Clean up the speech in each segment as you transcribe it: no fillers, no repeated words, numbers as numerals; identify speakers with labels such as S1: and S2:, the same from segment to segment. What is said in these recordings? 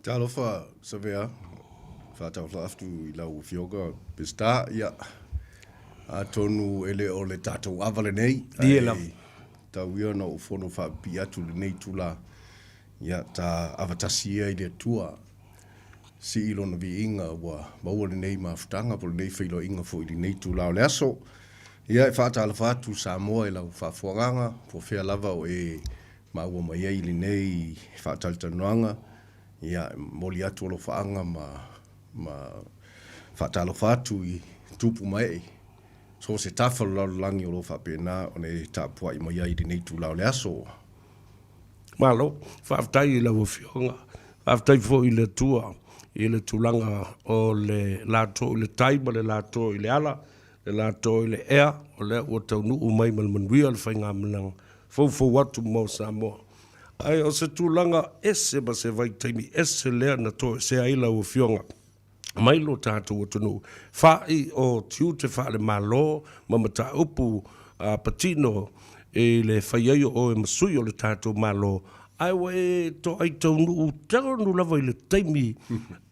S1: Talofa Savea, faatalofa atu i lau Afioga Peseta, ia, atonu e le o le tatou ava lenei,
S2: Ie lava.
S1: ae tau ia ona ou fono faapipii atu i lenei itula, ia, ta avatasi ia i le Atua, sii Lona viiga ua maua lenei mafutaga po o lenei feiloaiga foi i lenei itula o le aso. Ia, e faatalofa atu Samoa i lau faafofogaaga, po o fea lava o e maua mai ai i lenei faatalatalanoaga, ia, e momoli atu alofaaga ma, ma faatalofa atu i tupu ma ee, so o se tafa o le lalolagi o lo o faapena ona e tapuai mai ai i lenei itula o le aso.
S2: Malo, faafetai i lau Afioga, faafetai foi i le Atua i le tulaga o le latou i le tai ma le latou i le ala, le latou i le ea, o lea ua taunuu mai ma le manuia le faigamalaga foufou atu mo Samoa. Ae o se tulaga ese ma se vaitaimi ese lea na toesea ai lau Afioga mai lo tatou atunuu, fa'i o tiute faale-Malo ma mataupu patino i le fai ai o oe ma sui o le tatou Malo, ae ua e toai taunuu tonu lava i le taimi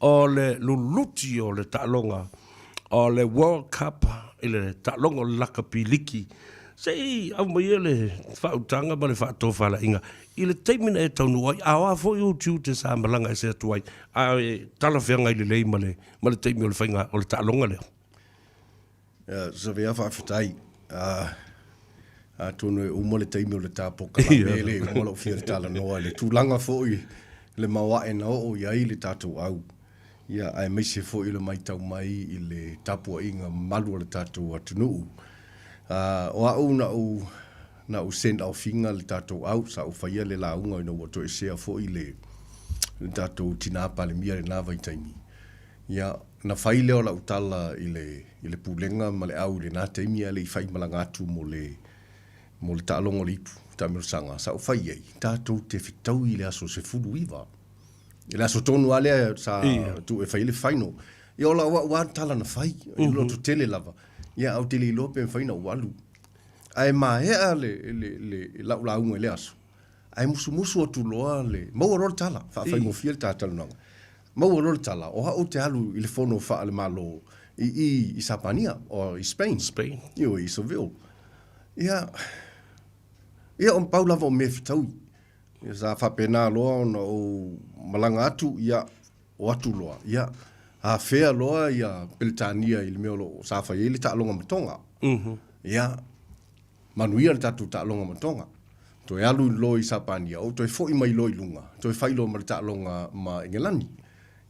S2: o le luluti o le taaloga o le World Cup i le taaloga o le lakapi liki. Se i aumaia le faautaga ma le faatofalaiga i le taimi na e taunuu ai, a o a foi ou tiute sa malaga ese atu ai, a e talafeagai lelei ma le, ma le taimi o le faiga o le taaloga lea?
S1: Ia, Savea, faafetai. Atonu e uma le taimi o le ta polokalame, le uma lou fia talanoa i le tulaga foi le maoae na oo i ai le tatou au, ia, aemaise foi o le matau mai i le tapuaiga mamalu a le tatou atunuu. O au na ou, na ou send off ina le tatou au, sa ou faia le lauga ina ua toesea foi le, le tatou tina Palemia i lena vaitaimi. Ia, na fai lea o lau tala i le, i le pulega ma le au i lena taimi ae le i faimalaga atu mo le, mo le taaloga o le ipu taamilosaga, sa ou fai i ai, tatou te fetaui i le aso 19. I le aso tonu lava lea sa tuu e fai ai le final. Ia o lau au lava tala na fai, i le lototele lava, ia ae ou te le iloa pe mafai ona ou alu. Ae maea le, le, le, lau lauga i lea aso, ae musumusu atu loa le, maua loa le tala, faafaigofie le ta talanoaga. Maua loa le tala, o au ou te alu i le fono faale-Malo i i i Sapania, o i Spain.
S2: Spain.
S1: Ioe, i Seville. Ia, ia o pau lava o mea e fetaui. Ia, sa faapena loa ona ou malaga atu, ia, o atu loa, ia, afea loa ia Peretania i le mea o lo o sa fai ai le taaloga ma Toga. Ia, manuia le tatou taaloga ma Toga. Toe alu loa i Sapania, ou toe foi mai loa i luga, toe fai loa ma le taaloga ma Engelani.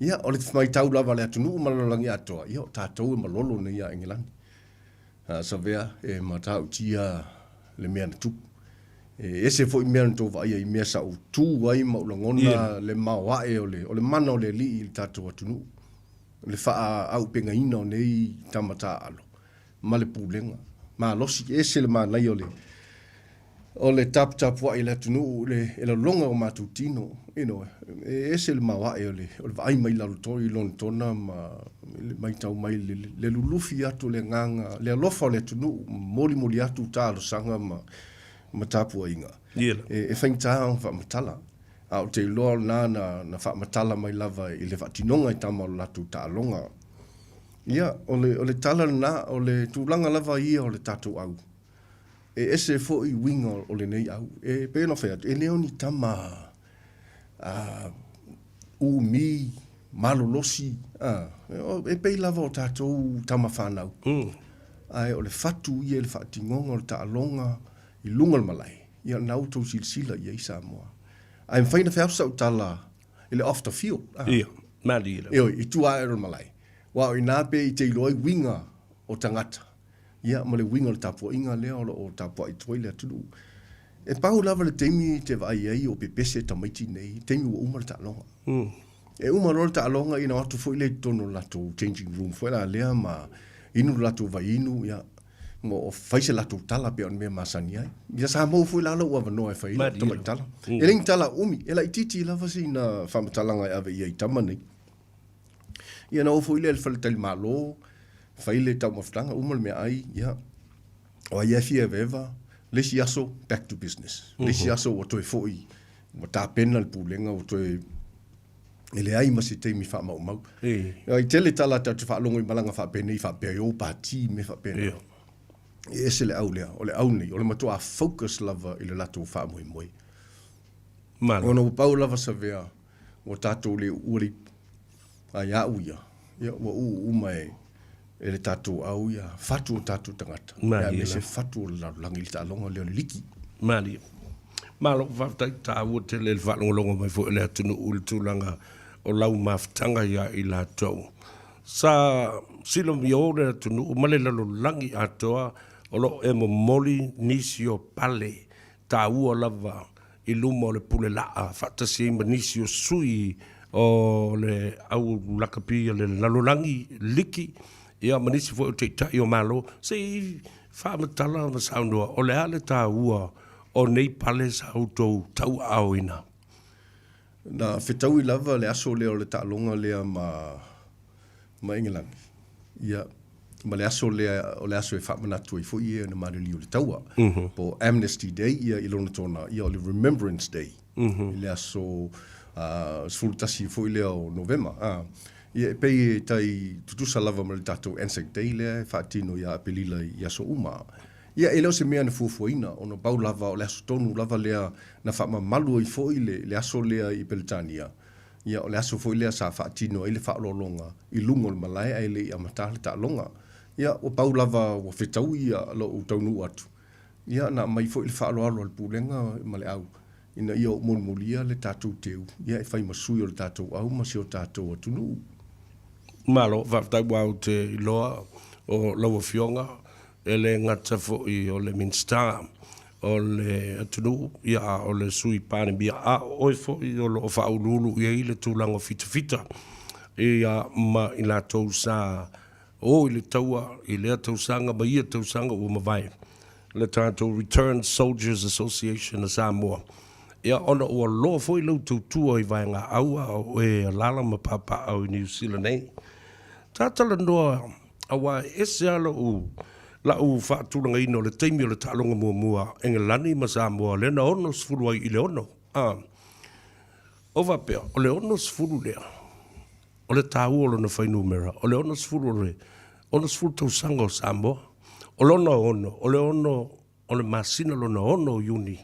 S1: Ia, o le matau lava a le atunuu ma le lalolagi atoa, ia o tatou e malolo nei ia Engelani. A Savea, e matautia le mea na tupu. E ese foi mea na tou vaaia i mea sa ou tu ai ma ou lagona le maoae o le, o le mana o le Alii i le tatou atunuu, le faaaupegaina o nei tama taaalo ma le pulega malosi. E ese le manaia o le, o le taputapuai a le atunuu i le, e laloga o matou tino, you know, e ese le maoae o le, o le vaai mai lalo to, i Lonetona ma le matau mai le, le lulufi atu o le agaga, le alofa o le atunuu, molimoli atu talosaga ma, ma tapuaiga. E, e faigata ona faamatala, a ou te iloa o lena na, na faamatala mai lava i le faatinoga i tama o le latou taaloga. Ia, o le, o le tala lena, o le tulaga lava ia o le tatou au. E ese foi uiga o lenei au. E pei ona fai atu, e le o ni tama a, umi, malolosi, a, e pei lava o tatou tama fanau. Ae o le fatu ia i le faatinoga o le taaloga i luga o le malae, ia lena ua outou silasila i ai Samoa. Ae mafai ona fai atu sau tala i le off the field. A.
S2: Ia, malie lava.
S1: Ioe, i tua ae o le malae. Aua o i ina pe i te iloa ai uiga o tagata, ia ma le uiga o le tapuaiga lea o lo o tapuai atu ai le atunuu. E pau lava le taimi e te vaai ai o pepese tamaiti nei, taimi ua uma le taaloga. E uma loa le taaloga ina o atu foi lea i totonu o le latou changing room foi la lea ma inu le latou vaiinu, ia, ma o fai se latou tala pei o le mea masani ai. Ia sa maua foi la lou avanoa e fai ai lau tamai tala. E le ni tala umi, e laitiiti lava sina faamatalaga e ave i ai i tama nei. Ia na oo foi lea i le faletalimalo, fai le taumafataga, uma le meaai, ia, o ai e fia evaeva, le isi aso, back to business. Le isi aso ua toe foi, ua tapena le pulega, ua toe. E leai ma se taimi faamaumau. E tele tala tatou te faalogo i malaga faapenei faapea e o pati mea faapena. E ese le au lea, o le au nei, o le matuā focus lava i le latou faamoemoe. Ona ua pau lava savea ua tatou le uua le ipu. A ia au ia, ia ua uu uma e, e le tatou au ia fatu o tatou tagata, aemaise fatu o le lalolagi i le taaloga lea o le liki.
S2: Malie. Malo, faafetai taua tele le faalogologo mai foi o le atunuu i le tulaga o lau mafutaga ia i latou. Sa silomio le atunuu ma le lalolagi atoa o lo o e momoli nisi o pale taua lava i luma o le pule laa faatasi ai ma nisi o sui o le au lakapi a le lalolagi liki ia ma nisi foi o taitai o Malo. Se i faamatala ma saunoa, o le a le taua o nei pale sa outou tauaaoina?
S1: Na fetaui lava le aso lea o le taaloga lea ma ma Engelani, ia, ma le aso lea o le aso e faamanatu ai foi e na maliliu i le taua, po o Amnesty Day, ia, i lona tona, ia, o le Remembrance Day, i le aso 11 foi lea o Novema. Ia, e pei e tai tutusa lava ma le tatou Anzac Day lea e faatino ia Apelila i aso uma. Ia, e le o se mea na fuafuaina, ona pau lava o le aso tonu lava lea na faamamalu ai foi le aso lea i Peretania, Ia, o le aso foi lea sa faatino ai le faaoloologa i luga o le malae ae le i amata le taaloga. Ia, ua pau lava ua fetaui ia lou taunuu atu, ia na aumai foi le faaaloalo a le Pulega ma le au ina ia ou molimolia le tatou teu, ia e fai ma sui o le tatou au ma si o tatou atunuu.
S2: Malo, faafetai aua ou te iloa o lau Afioga E le gata foi o le Minisita o le atunuu, ia a o le Sui Palemia, a o oe foi o lo o faauluulu i ai le tulaga o fitafita ia ma i latou sa o i le taua i lea tausaga ma ia tausaga ua mavae, le tatou Returned Soldiers Association a Samoa. Ia ona ua loa foi lau tautua i vaega au a o oe e alaala ma papaaao i Niu Sila nei. Sa talanoa Aua e ese lava lou, la'u faatulagaina o le taimi o le taaloga muamua a Engelani ma Samoa lea na 60 ai i le 6. A o faapea, o le 60 lea, o le taua o lona fuainumera, o le 60 o le 60 tausaga o Samoa. O lona 6, o le 6 O le masina lona ono o Iuni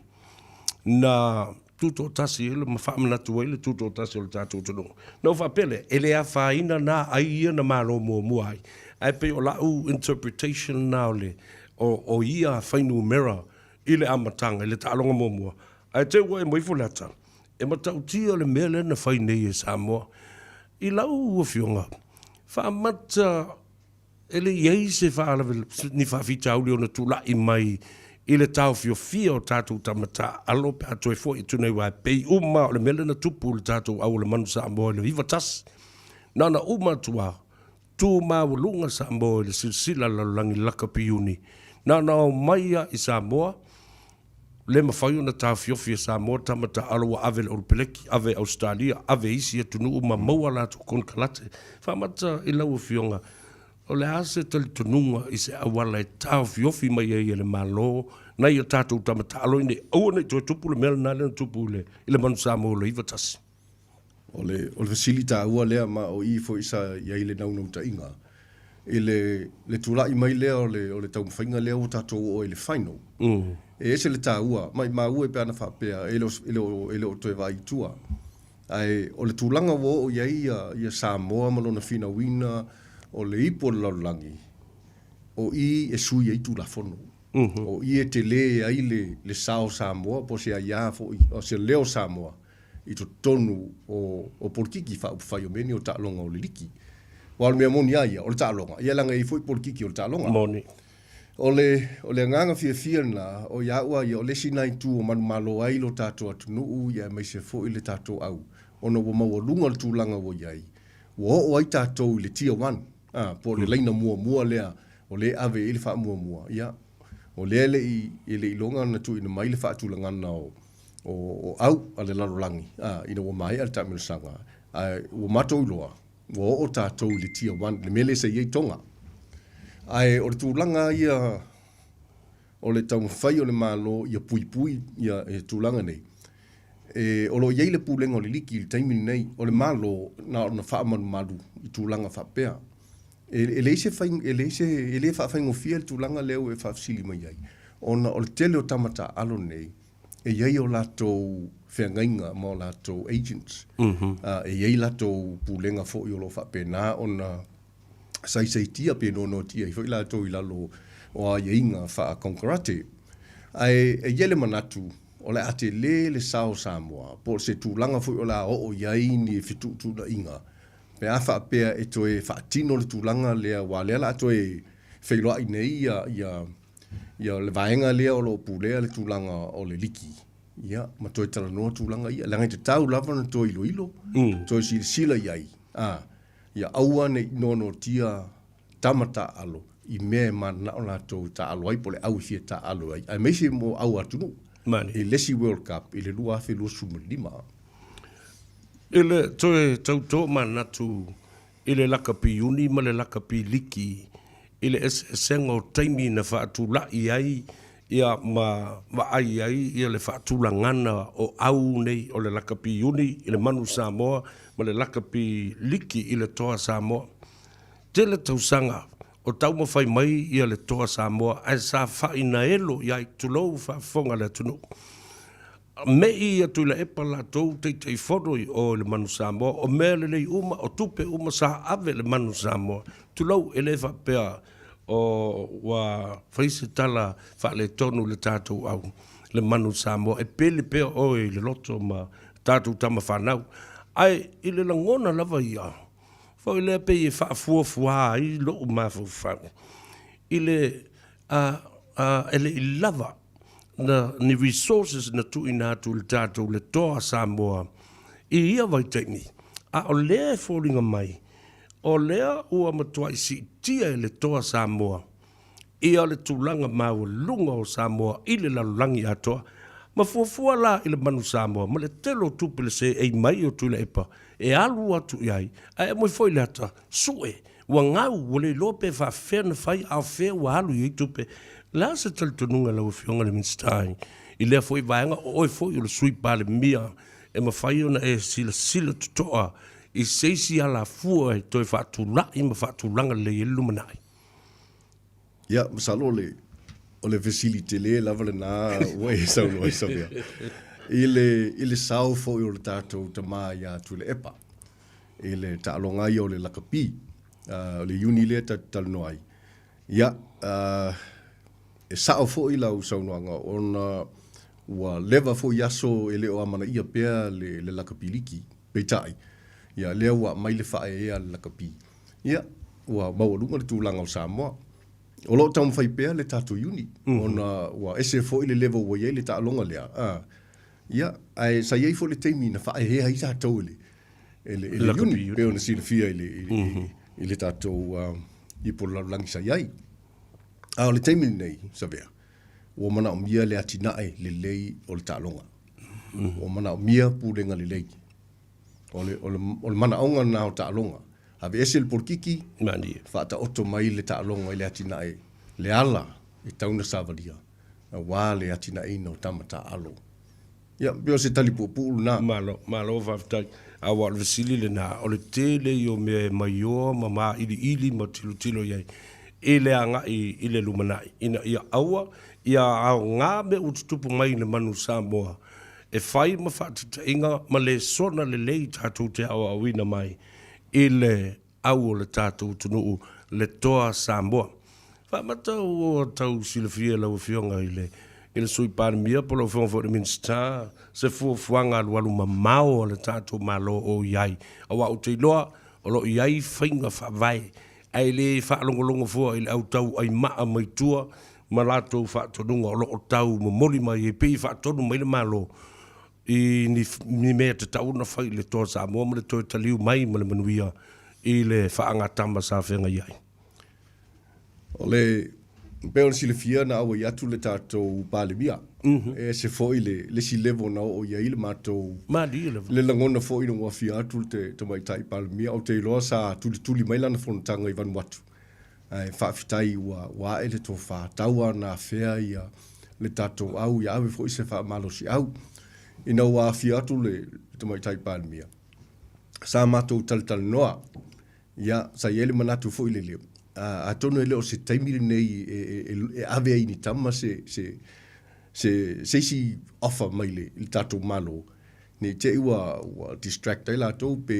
S2: na tutoatasi ai ma faamanatu ai le tutoatasi o le tatou atunuu. Na ou faapea lea, e le afaina na ai ia na malo muamua ai, ae pei o lau interpretation lena o le o, o ia fuainumera i le amataga, i le taaloga muamua. Ae te i ua e ifo le ata, e matautia le mea lea na fai nei e Samoa. I lau afioga, faamata E le i ai se faalavelave, ni faafitauli ona tulai mai i le taofiofia o tatou tama taaalo pe a toe foi atu nei aua e pei uma o le mea lea na tupu i le tatou au o le manu Samoa i le 91. Na ona uma atu lava, tu maualuga Samoa i le silasila a le lalolagi lakapi iuni. Na ona omai lava i Samoa, le mafai ona taofiofi e Samoa tama taaalo ua ave i le Olupeleki, ave i Ausetalia, ave i isi atunuu ma maua a latou konekarate. Faamata i lau Afioga, o le a se talitonuga i se auala e taofiofi mai ai e le Malo nai a tatou tama taalo ina ia aua ne i toe tupu le mea lena lea na tupu i le manu Samoa i le 91?
S1: O le, o le fesili taua lea ma o i foi sa i ai le naunautaiga i le, le tulai mai lea o le, o le taumafaiga lea ua tatou oo ai i le final. E ese le taua, maimau e pe ana faapea e le o, e le o, e le o toe vaai i tua. Ae o le tulaga ua oo i ai ia, ia Samoa ma lona finauina o le ipu o le lalolagi, o i e sui ai Tulafono. O i e tele ai le, le sao o Samoa po o se aia foi, o se leo o Samoa i totonu o polokiki faaupufai o mea nei o taaloga o le liki. Aua o le mea moni lava ia, o le taaloga, ia leaga e i ai foi polokiki o le taaloga.
S2: Moni.
S1: O le, o le agaga fiafia lena, o ia au lava ia, o le isi lena itu o manumalo ai lo tatou atunuu ia aemaise foi le tatou au, ona ua maualuga le tulaga ua i ai, ua oo ai tatou i le tier one, a, po o le laina muamua lea o lea e ave i ai le faamuamua, ia, o lea e le i, e le i iloga ona tuuina mai le faatulagaga o, o au a le lalolagi ina ua maea le taamilosaga, ae ua matou iloa, ua oo tatou i le tier one, le mea lea sa i ai Tonga. Ae o le tulaga ia o le taumafai o le Malo ia puipui ia tulaga nei, E, o lo o i ai le Pulega o le Liki i le taimi lenei, o le Malo na ona faamalumalu i tulaga faapea. E, e leai se fai, e leai se, e le faafaigofie le tulaga lea ua e faafesili mai ai, ona o le tele o tama taaalo nei, e i ai o latou feagaiga ma o latou agents. Mm -hmm. E i ai latou pulega foi o lo o faapena ona saisaitia pe noanoatia ai foi latou i lalo o aiaiga faakonekarate. Ae e i ai le manatu o le a tele le sao o Samoa po o se tulaga foi o le a oo i ai ni fetuutuunaiga pe a faapea e toe faatino le tulaga lea aua o lea o le a toe feiloai nei ia, ia, ia le vaega lea o lo o pulea le tulaga o le liki, ia, ma toe talanoa tulaga ia. Leaga e tatau lava ona toe iloilo, toe silasila i ai, a, ia aua ne i noanoatia tama taaalo i mea e mananao latou e taaalo ai po o le au e fia taaalo ai, aemaise mo au atunuu i le isi World Cup i le 2025.
S2: I le toe tautō manatu i le lakapi iuni ma le lakapi liki i le eseesega o taimi na faatula'i ai ia ma vaai ai ia le faatulagana o au nei o le lakapi iuni i le manu Samoa ma le lakapi liki i le toa Samoa. Tele tausaga o taumafai mai ia le toa Samoa ae sa fainaelo i ai, tulou faafofoga le atunuu. Me'i ia Tuilaepa latou Taitaifono i o i le Manu Samoa, o mea lelei uma, o tupe uma sa ave i le Manu Samoa. Tulou, e le faapea o ua fai se tala faaletonu i le tatou au, le Manu Samoa, e pele pea oe i le loto ma tatou tama fanau. Ae i le lagona lava ia, foi lea pei e faafuafua ai lou mafaufau i le, a, a, e le i lava na, ni resources na tuuina atu i le tatou le Toa Samoa i ia vaitaimi, a o lea e foliga mai, o lea ua matuai siitia e le Toa Samoa ia le tulaga maualuga o Samoa i le lalolagi atoa. Ma fuafua la i le manu Samoa ma le tele o tupe le seei mai o Tuilaepa e alu atu i ai, ae aumai foi le ata sue Ua gau, ua le iloa pe faafefea ona fai a o fea ua alu i ai tupe. O le a se talitonuga lau Afioga i le Minisita i lea foi vaega, o oe foi o le Sui Palemia e mafai ona e silasila totoa i se isi alafua e toe faatulai ma faatulaga lelei ai le lumanai?
S1: Ia, masalo o le, o le fesili tele lava lena ua e saunoa ai Savea. I le, i le sao foi o le tatou tama ia Tuilaepa. i le taaloga ia o le lakapi, o le Iuni lea tatou te talanoa ai. Ia, e sao foi lau saunoaga ona ua leva foi aso e le o amanaia pea le, le lakapi liki. Peitai, ia lea ua aumai le faaeaea a le lakapi. Ia, ua maualuga le tulaga o Samoa. O lo o taumafai pea le tatou Iuni, ona ua ese foi le level ua i ai le taaloga lea. Ia, ae sa i ai foi le taimi na faaeaea ai tatou e le, e le, e le uni, pei ona silafia i le, i, mm -hmm. i, i le tatou ipu o le lalolagi sa i ai. A o le taimi lenei, Savea, ua manaomia le atinae lelei o le taaloga. Mm -hmm. Ua manaomia pulega lelei. O le, o le, o le manaoga lena o taaloga. Aveese le polokiki, faataoto mai le taaloga i le atinae, le ala e tau na savalia, aua le atinaeina o tama taaalo. Ia, pei o se tali puupuu lena.
S2: Malo, malo faafetai. Aua o le fesili lena, o le tele ia o mea e maioa ma mailiili ma tilotilo i ai i le agai i le lumanai, ina ia aua ia aoga mea ua tutupu mai i le manu Samoa e fai ma faataitaiga ma lesona lelei tatou te aoaoina mai i le au o le tatou atunuu, le toa Samoa. Faamata ua tau silafia e lau Afioga i le i le Sui Palemia po o lau Afioga foi i le Minisita se fuafuaga alualu mamao a le tatou Malo o i ai, aua ou te iloa o lo o i ai faiga faavae ae le faalogologo fua i le au tauai maa mai tua ma latou faatonuga o lo o tau momoli mai ai pei e faatonu mai le Malo i ni, ni mea tatau ona fai i le Toa Samoa ma le toe taliu mai ma le manuia i le faagatama sa feagai ai.
S1: O le, pei ona silafia na auai atu le tatou Palemia. Mm -hmm. E ese foi le, le isi level na oo i ai le matou...
S2: Malie lava.
S1: Le lagona foi na ua afia atu le tamaitai Palemia. Ou te iloa sa tulituli mai lana fonotaga i Vanuatu. Ae faafetai ua, ua ae le tofa, tau lava na afea ia le tatou au, ia ave foi se faamalosiau. Ina ua aafia atu le Tamaitai Palemia, sa matou talatalanoa, ia, sa i ai le manatu foi lele, atonu e le o se taimi lenei e ave ai i ni tama se, se, se, se isi offer mai le, le tatou Malo, ne i te i ua, ua distract ai latou pe,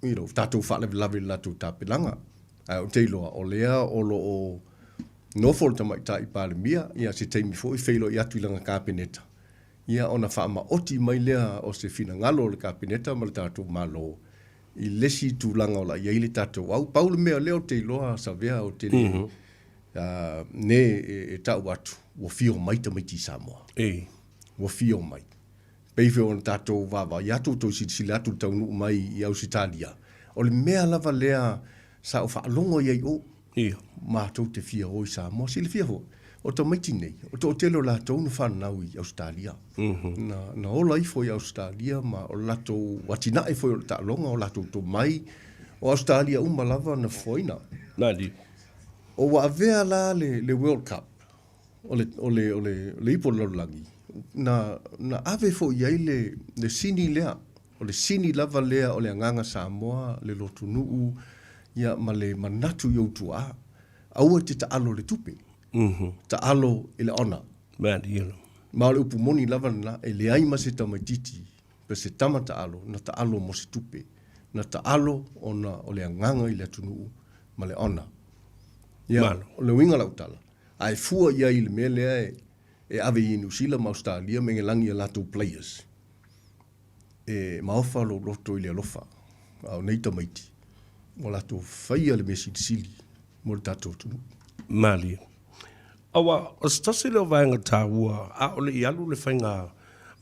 S1: you know, tatou faalavelave i le latou tapenaga. Ae ou te iloa, o lea o lo o nofo le Tamaitai Palemia, ia, se taimi foi feiloai atu i lana Kapeneta, ia ona faamaoti mai lea o se finagalo o le Kapeneta ma le tatou Malo i le isi tulaga o la i ai le tatou au. Pau le mea lea ou te iloa Savea ou te le ne e tau atu, ua fia omai tamaiti i Samoa. Ua fia omai. Pei foi ona tatou vaavaai atu, toe silasila atu i le taunuu mai i Ausetalia, o le mea lava lea sa ou faalogo i ai o matou te fia o i Samoa. Silafia foi, o tamaiti nei, o le toatele o latou na fanau i Ausetalia. Na, na ola ifo i Ausetalia ma o le latou atinae foi o le taaloga, o latou tomai, o Ausetalia uma lava na fofoaina. O ua avea la le, le World Cup O le, o le, o le, le ipu o le lalolagi, na, na ave foi i ai le, le sini lea, o le sini lava lea o le agaga Samoa, le lotunuu, ia, ma le manatu i ou tuaa, aua e te taalo i le tupe, taalo i le honor. Ma o le upu moni lava lena, e leai ma se tamaitiiti pe se tama taalo na taalo mo se tupe, na taalo ona o le agaga i le atunuu ma le honor. Ia, o le uiga o lau tala, A e fua i ai i le mea lea e ave i Niu Sila ma Ausetalia ma Egelagi i a latou players, e maofa lou loto i le alofa. A o nei tamaiti, ua latou faia le mea silisili mo le tatou atunuu.
S2: Malie. Aua, o se tasi lea o vaega taua, a o le i alu le faiga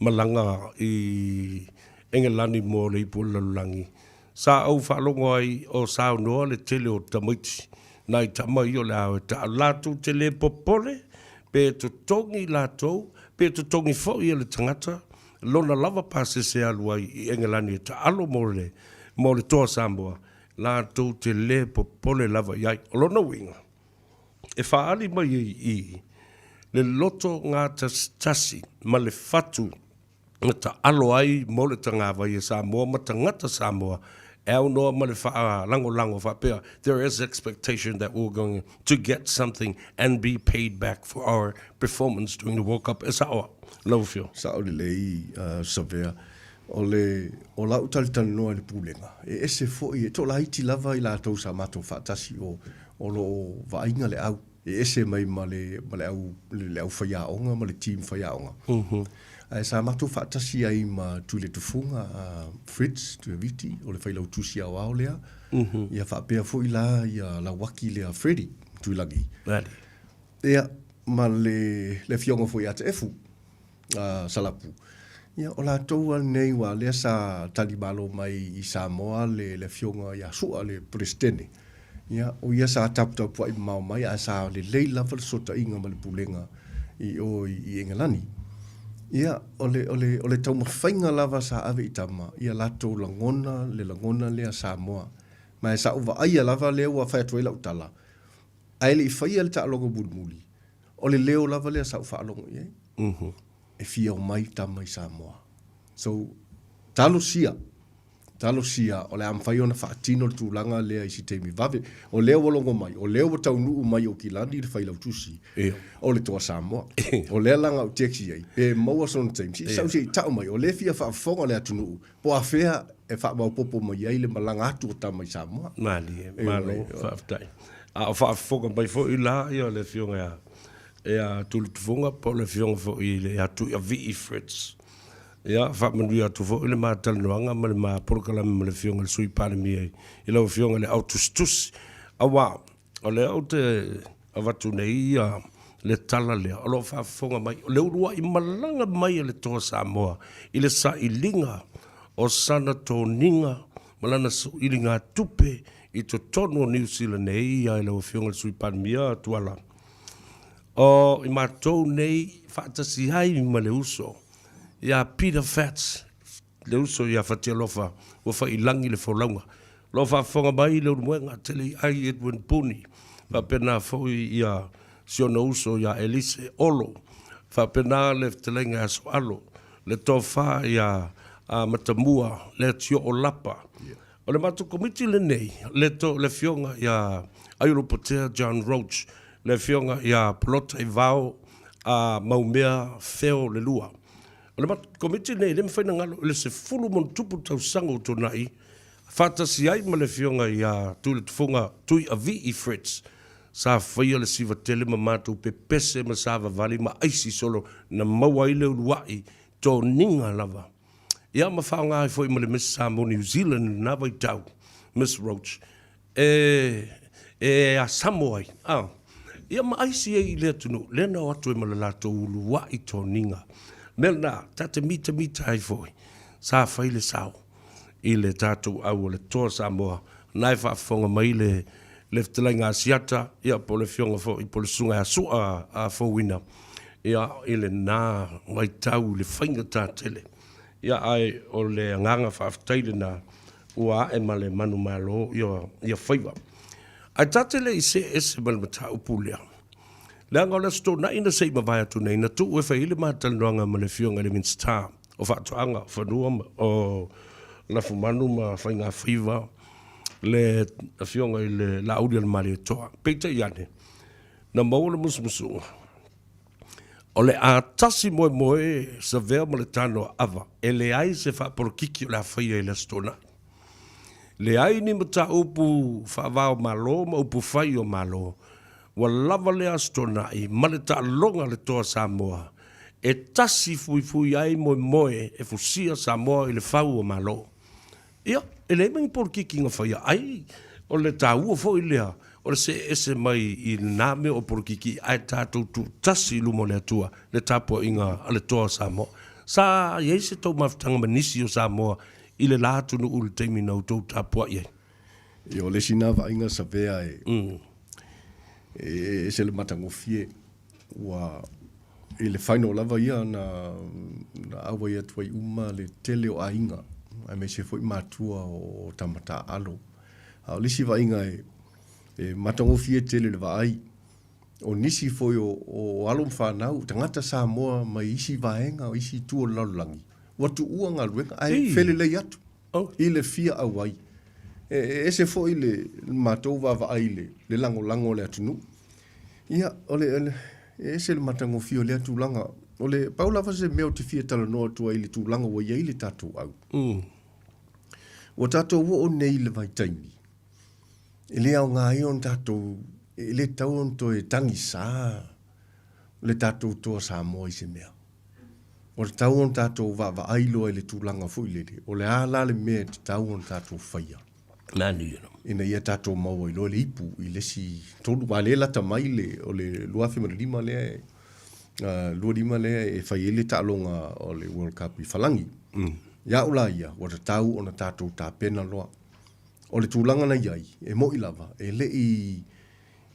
S2: malaga i Egelani mo le Ipu o le Lalolagi, Sa ou faalogo ai o saunoa le tele o tamaiti, nai tama ia o le a o e taa latou te le popole pe totogi latou pe totogi foi e le tagata lona lava pasese e alu ai i Engelani e taalo mo le mo le Toa Samoa, latou te le popole lava i ai. O lona uiga, e faaali mai ai i i le loto gatasitasi ma le fatu na taalo ai mo le tagavai e Samoa ma tagata Samoa e aunoa ma le faalagolago faapea, There is expectation that we're going to get something and be paid back for our performance during the World Cup. E sao au, lau Afioga.
S1: Sao lelei, Savea. O le, o lau talatalanoa i le Pulega, e ese foi, e toalaiti lava i latou sa matou faatasi o, o lo o vaaiga le au. E ese mai ma le, ma le au, le au faiaoga ma le team faiaoga. Ae sa matou faatasi ai ma Tuiletufuga, Fritz Tuiaviti, o le failautusi aoao lea. Ia faapea foi la ia Lauaki lea Freddie Tuilagi. Ia, ma le, le afioga foi ia Taefu. Salapu. Ia, o latou lava lenei aua o lea sa talimalo mai i Samoa le Afioga ia Sua le Peresetene. Ia, o ia sa taputapuai mamao mai ae sa lelei lava le fesootaiga ma le Pulega i o i Engelani. Ia, o le, o le, o le taumafaiga lava sa ave i tama, ia latou lagona le lagona lea Samoa. Ma e sa ou vaaia lava lea ua fai atu ai lau tala, ae le i faia le taaloga mulimuli, O le leo lava lea sa ou faalogo i ai, e fia omai tama i Samoa. So, talosia, talosia o le a mafai ona faatino le tulaga lea i se taimi vave. O lea ua logo mai, o lea ua taunuu mai i Okilani le failautusi o le Toa Samoa. O lea la na ou text i ai, pe maua sona taimi, se i sau se i tau mai, o lea e fia faafofoga le atunuu, po o afea e faamaopoopo mai ai le malaga atu o tama i Samoa.
S2: Malie, malo, faafetai. A o faafofoga mai foi la ia le Afioga ia ia Tulitufuga po o le Afioga foi ia Tuiavii Fritz. Ia, faamanuia atu foi le ma talanoaga ma le ma polokalame ma le Afioga i le Sui Palemia i lau Afioga i le Au Tusitusi. Aua o lea ou te avatu nei ia le tala lea o lo o faafofoga mai, o le uluai malaga mai a le Toa Samoa i le sailiga o sana toniga ma lana sailiga tupe i totonu o Niu Sila nei i lau Afioga i le Sui Palemia Tuala. O i matou nei faatasi ai ma le uso ia Peter Fats, le uso ia Fatialofa ua fai i lagi le folauga. O lo o faafofoga mai Leulumoega Teleiai Edwin Puni, faapena foi ia si ona uso ia Elise Olo, faapena le fetalaiga ia Soalo. Le Tofa ia Matamua Leatioo Lapa. O le matou Komiti lenei, le to, le Afioga ia Aiolupotea John Roach, le Afioga ia Polota Ivao Maumea Feo Lelua. O le matou Komiti lenei e le mafai ona galo i le 10+ tausaga ua tuanai, faatasi ai ma le Afioga ia Tuiletufuga Tuiavii Fritz, sa faia le siva tele ma matou pepese ma savavali ma aisi solo na maua ai le uluai toniga lava. Ia ma faaaoga ai foi ma le Miss Samoa New Zealand i lena vaitau, Miss Roach, e, e asamo ai, a, ia ma aisi ai i le atunuu, lea na o atu ai ma le latou uluai toniga. O le mea lena, ta te mitamita ai foi, sa fai le sao i le tatou au o le Toa Samoa, na e faafofoga mai le le fetalaiga a Asiata, ia po o le afioga foi po o le susuga ia Sua a Fouina, ia i lena vaitau i le faigata tele. Ia ae o le agaga faafetai lena ua ae ma le manumalo ia ia faiva. Ae ta te le i see ese ma le mataupu lea, leaga o le Aso Toonai na se i mavae atu nei, na tuu e fai ai le ma talanoaga ma le afioga i le Minisita o Faatoaga, o Fanua ma o Lafumanu ma Faigafaiva, le Afioga i le Laaulialemalietoa. Peitai ane, na maua le musumusuga, o le a tasi moemoe Savea ma le tano a Ava, e leai se faapolokiki o le a faia i le Aso Toonai. Leai ni mataupu faava o Malo ma upu fai o Malo, ua lava lea Aso Toonai ma le taaloga a le Toa Samoa e tasi fuifui ai moemoe e fusia Samoa i le fau o Malo. Ia, e leai ma ni polokiki na faia ai, o le taua foi lea o le see ese mai i lena mea o polokiki ae tatou tuutasi i luma o le Atua le tapuaiga a le Toa o Samoa. Sa i ai se tou mafutaga ma nisi o Samoa i le la atunuu i le taimi na outou tapuai ai?
S1: Ia, o le isi na vaaiga Savea e ese le matagofie. Ua i le final lava ia na na auai atu ai uma le tele o aiga aemaise foi matua o tama taaalo. A o le isi vaaiga e e matagofie tele le vaai, o nisi foi o o alo ma fanau, tagata Samoa mai isi vaega o isi itu o le lalolagi, ua tuua galuega ae felelei atu i le fia auai. E ese foi le matou vaavaai i le lagolago a le atunuu. Ia, o le, o le, e ese le matagofie o lea tulaga. O le, pau lava se mea ou te fia talanoa atu ai i le tulaga ua i ai le tatou au. Ua tatou oo nei i le vaitaimi, e le aoga ai ona tatou, e le tatau ona toe tagisa le tatou toa Samoa i se mea. Ua tatau ona tatou vaavaai loa i le tulaga foi lele, o le a la le mea e tatau ona tatou faia ina ia tatou maua ai loa le ipu i le isi tolu, aua o lea e lata mai le, o le 2005 lea, 25 lea e fai ai le taaloga o le World Cup i Falagi. Ia au la ia, ua tatau ona tatou tapena loa. O le tulaga na i ai, e moni lava, e le i,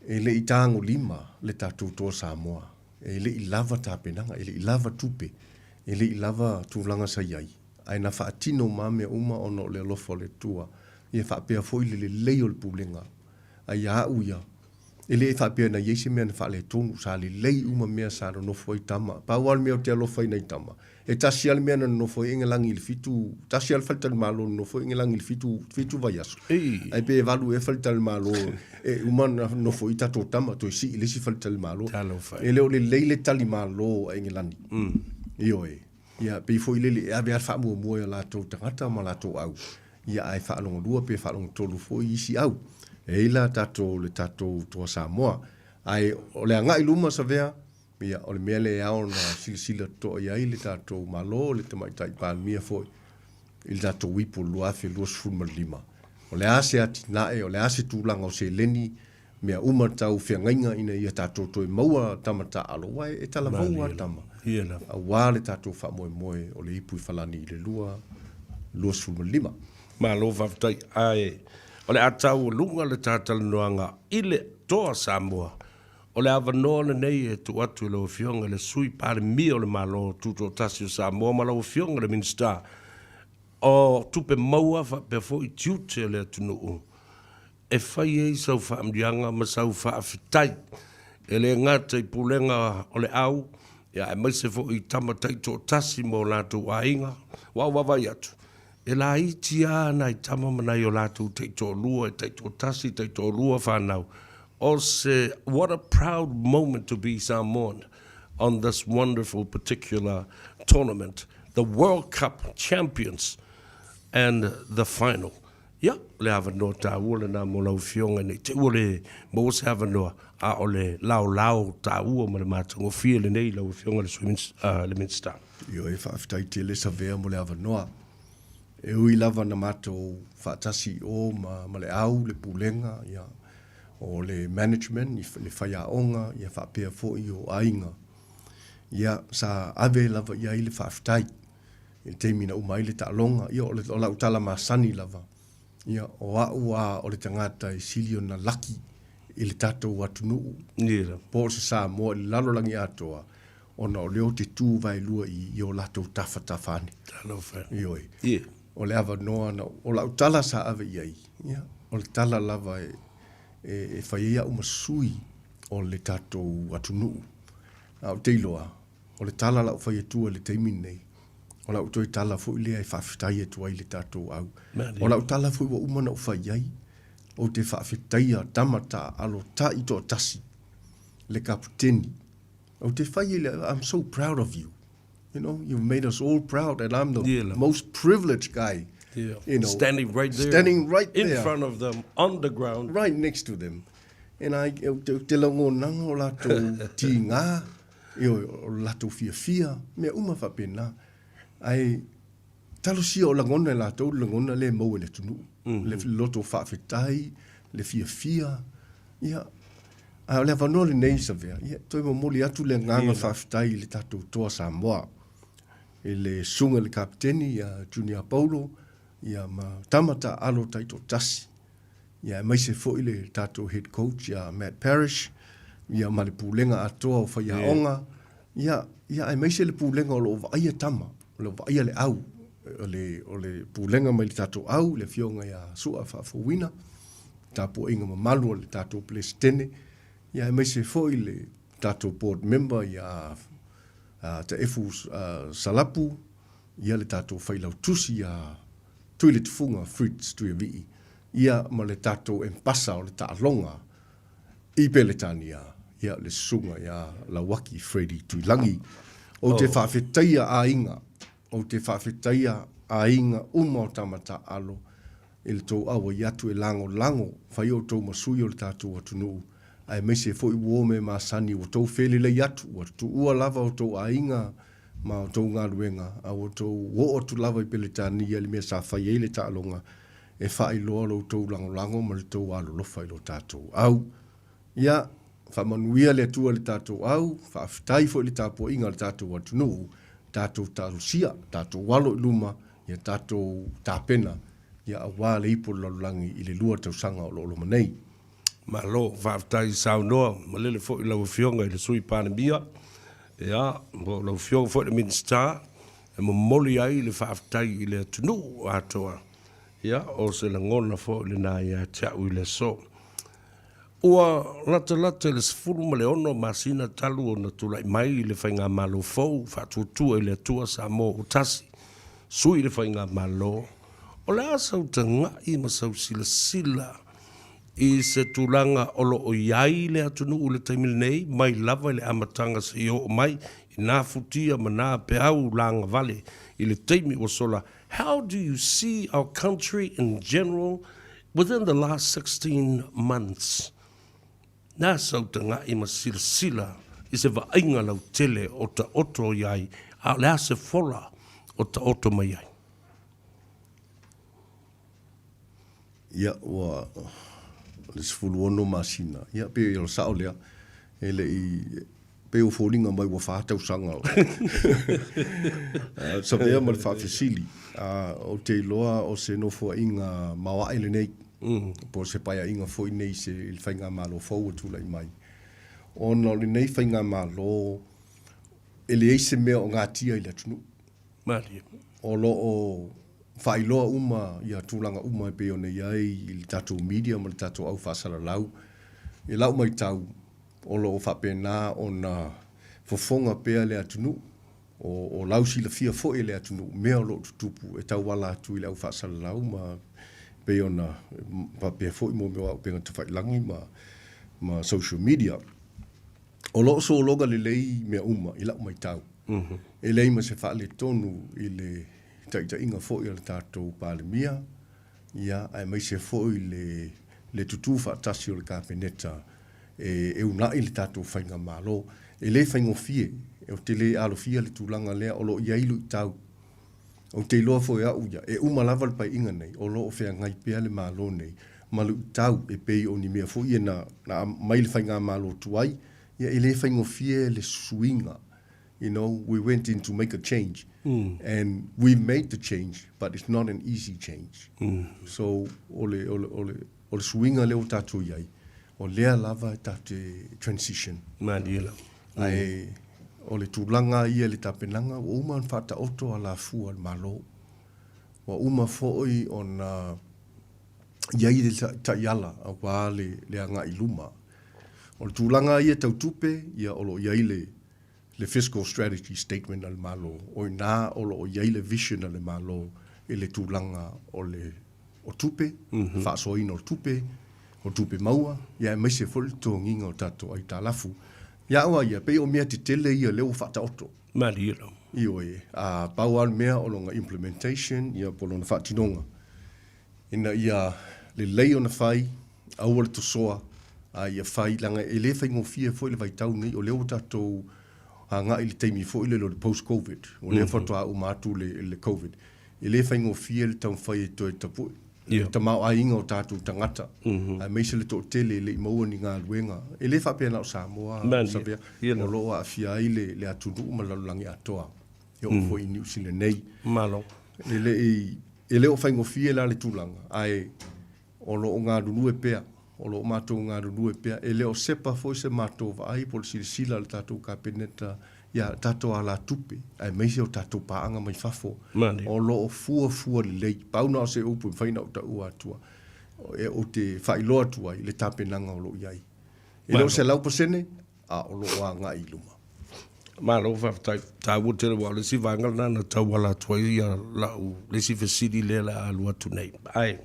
S1: e le i tagolima le tatou Toa Samoa. E le i lava tapenaga, e le i lava tupe, e le i lava tulaga sa i ai, ae na faatino ma mea uma ona o le alofa o le Atua, ia faapea foi le lelei o le pulega. A ia au ia, e le faapea na i ai se mea na faaletonu, sa lelei uma mea sa nonofo ai tama. Pau lava le mea ou te alofa ai i nai tama, e tasi lava le mea na nonofo ai Engelagi i le fitu, tasi lava le faletalimalo na nonofo ai Engelagi i le fitu, fitu vaiaso. Ae pe valu ea faletalimalo e uma ona nonofo ai tatou tama, toe sii i le isi faletalimalo. E le o lelei le talimalo a Engelani. Ioe. Ia, pei foi lele e ave lava le faamuamua i o latou tagata ma latou au, ia ae faalogolua pe faalogotolu foi isi au. E i ai la tatou, le tatou Toa Samoa. Ae o le agai i luma Savea, Ia, o le mea lea e ao ona silasila totoa i ai le tatou Malo, le Tamaitai Palemia foi, i le tatou ipu o le 2025. O le a se atinae, o le a se tulaga o seleni, mea uma tau feagaiga ina ia tatou toe maua tama taaalo, aua e talavou lava tama, aua le tatou faamoemoe o le ipu i Falani i le 2025.
S2: Malo faafetai. Ae o le a taualuga le ta talanoaga i le Toa Samoa O le avanoa lenei e tuu atu i lau Afioga i le Sui Palemia o le Malo Tutoatasi o Samoa ma lau Afioga i le Minisita o Tupe Maua faapea foi tiute o le atunuu e fai ai sau faamanuiaga ma sau faafetai e le gata i Pulega o le Au. Ia, aemaise foi i tama taitoatasi ma o latou aiga, ua ou vaavaai atu, e laiti lava nai tama ma nai o latou taitoalua, e taitoatasi, taitoalua fanau. O se, what a proud moment to be Samoan on this wonderful particular tournament, the World Cup champions and the final. Ia, o le avanoa taua lena mo lau Afioga ne i te i ua le maua se avanoa, a o le laolao taua ma le matagofie lenei i lau Afioga i le Sui le Minisita.
S1: Ioe, faafetai tele Savea mo le avanoa. E ui lava na matou faatasi i o ma ma le au, le pulega, ia, o le management, le faiaoga, ia faapea foi o aiga, ia, sa ave lava i ai le faafetai. I le taimi na uma ai le taaloga, ia o, le, o lau tala masani lava, ia o au a o le tagata e sili ona laki i le tatou atunuu, yeah. po o se Samoa i le lalolagi atoa, ona o lea ou te tu vaelua i, i o latou tafatafa ane.
S2: Talofa.
S1: Ioe.
S2: Yeah.
S1: O le avanoa na, o lau tala sa ave i ai, ia, o le tala lava e, e, e fai ai au ma sui o le tatou atunuu. A ou te iloa, O le tala lau fai atua i le taimi lenei, o lau toe tala foi lea e faafetai atu ai i le tatou au. O lau tala foi ua uma ona ou fai ai, ou te faafetaia tama taaalo taitoatasi, le kaputeni. Ou te fai i le, I'm so proud of you. You know, you've made us all proud and I'm the yeah. most privileged guy.
S2: Yeah.
S1: You know,
S2: standing right there.
S1: Standing right
S2: in
S1: there.
S2: front of them, on the ground.
S1: Right next to them. And I, te, te langonaga o latou tigā, Ioe, o lo latou fiafia, mea uma faapena. Ae talosia o lagona e latou le lagona lea e maua i le atunuu. Mm -hmm. Le loto faafetai, le fiafia, ia. A o le avanoa lenei, Savea, ia, toe momoli atu le agaga faafetai i le tatou toa Samoa. I le susuga i le kapiteni, ia Junior Paulo, ia ma tama taaalo taitoatasi. Ia aemaise foi le tatou head coach ia Matt Parish, ia ma le pulega atoa o faiaoga, ia, ia aemaise le pulega o lo o vaaia tama, o lo o vaaia le au, o le, o le pulega mai le tatou au, le afioga ia Sua Faafouina, tapuaiga mamalu a le tatou Peresetene, ia aemaise foi le tatou board member ia Taefu Salapu, ia le tatou failautusi ia Tuiletufuga Fritz Tuiavii, ia ma le tatou Empasa o le Taaloga i Peretania, ia le Susuga ia Lauaki Freddie Tuilagi. Ou te faafetaia aiga, ou te faafetaia aiga uma o tama taaalo i le tou auai atu e lagolago, fai outou ma sui o le tatou atunuu, aemaise foi uo me masani ua tou felelei atu, ua tuua lava outou aiga ma outou galuega, a ua outou oo atu lava i Peretania i le mea sa fai ai le taaloga, e faailoa lo outou lagolago ma le tou alolofa i lo tatou au. Ia, faamanuia le Atua i le tatou au, faafetai foi i le tapuaiga a le tatou atunuu, tatou talosia, tatou alo i luma, ia tatou tapena, ia aua le ipu o le lalolagi i le lua tausaga o lo o loma nei.
S2: Malo, faafetai saunoa, malele foi lau Afioga i le Sui Palemia, ia, po o lau Afioga foi i le Minisita, e momoli ai le faafetai i le atunuu atoa. Ia, o se lagona foi lena ia te au i le aso. Ua latalata i le 16 masina talu ona tulai mai le Faigamalo fou faatuatua i le Atua Samoa ua tasi, sui le Faigamalo, o le a sau tagai ma sau silasila i se tulaga o lo o i ai le atunuu i le taimi lenei, mai lava i le amataga seia oo mai i nā futia ma nā peau lagavale i le taimi ua sola How do you see our country in general within the last 16 months? Nā sau tagai ma silasila i se vaaiga lautele o taoto i ai, a o le a se fola o taoto mai ai?
S1: Ia, ua le 16 masina, ia, pei o le sao lea, e le i, pei ua foliga mai ua fa tausaga o savea ma le faafesili. Ou te iloa o se nofoaiga maoae lenei, po o se paeaiga foi nei i le faigamalo fou ua tulai mai. Ona o lenei faigamalo, e leai se mea o gatia i le atunuu.
S2: Malie.
S1: O lo o faailoa uma ia tulaga uma e pei ona i ai i le tatou media ma le tatou au faasalalau. I lau matau, o lo o faapena ona fofoga pea le atunuu, o lausilafia foi e le atunuu mea o lo o tutupu e tauala atu i le au faasalalau ma pei ona faapea foi mo mea o auupega tafailagi ma social media. O lo o sologa lelei mea uma i lau matau. E leai ma se faaletonu i le taitaiga foi a le tatou Palemia, ia, aemaise foi le le tutū faatasi o le Kapeneta e uunai le tatou faigamalo. E le faigofie, ou te le alofia le tulaga lea, o lo o i ai luitau. Ou te iloa foi e au ia, e uma lava le paeaiga nei, o lo o feagai pea le Malo nei ma luitau e pei o ni mea foi ia na aumai le faigamalo tuai, ia e le faigofie le suiga you know, we went in to make a change and we made the change but it's not an easy change. So o le, o le, o le, o le suiga lea ua tatou i ai, o lea lava e tatou te transition.
S2: Malie lava.
S1: Ae o le tulaga ia i le tapenaga, ua uma ona faataoto alafua a le Malo. Ua uma foi ona i ai le taiala aua le, le agai i luma. O le tulaga ia tau tupe, ia o lo o i ai le, le Fiscal Strategy Statement a le Malo, o i ina o lo o i ai le vision a le Malo i le tulaga o le o tupe, le faasoaina o tupe, o tupe maua, ia aemaise foi le totogiina o tatou aitalafu. Ia au lava ia, pei o mea tetele ia lea ua faataoto.
S2: Malie lava.
S1: Ioe, a pau lava le mea o lona implementation, ia po o lona faatinoga. Ina ia lelei ona fai, aua le tosoa, a ia fai, leaga e le faigofie foi le vaitau lenei, o lea ua tatou agai i le taimi foi lele o le post covid, o lea faatoa uma atu le covid. E le faigofie le taumafai e toe tapue le tamaoaiga o tatou tagata, aemaise le toatele e le i maua ni galuega. E le faapea na o Samoa, Savea, o lo o aafia ai le atunuu ma le lalolagi atoa. E oo foi i Niu Sila nei.
S2: Malo.
S1: E le i, e le o faigofie la le tulaga, ae o lo o galulue pea, o lo o matou galulue pea. E le o sepa foi se matou vaai po o le silasila a le tatou Kapeneta ia tatou alatupe, aemaise o tatou paaga mai fafo.
S2: Malie.
S1: O lo o fuafua lelei. Pau na o se upu e mafai ona ou taua atua, ou te faailoa atu ai le tapenaga o lo o i ai. E le o 100%, a o lo o agai i luma.
S2: Malo faafetai. Taua tele aua o le isi vaega lena na tauala atu ai ia lau le isi fesili lea le a alu atu nei. Ae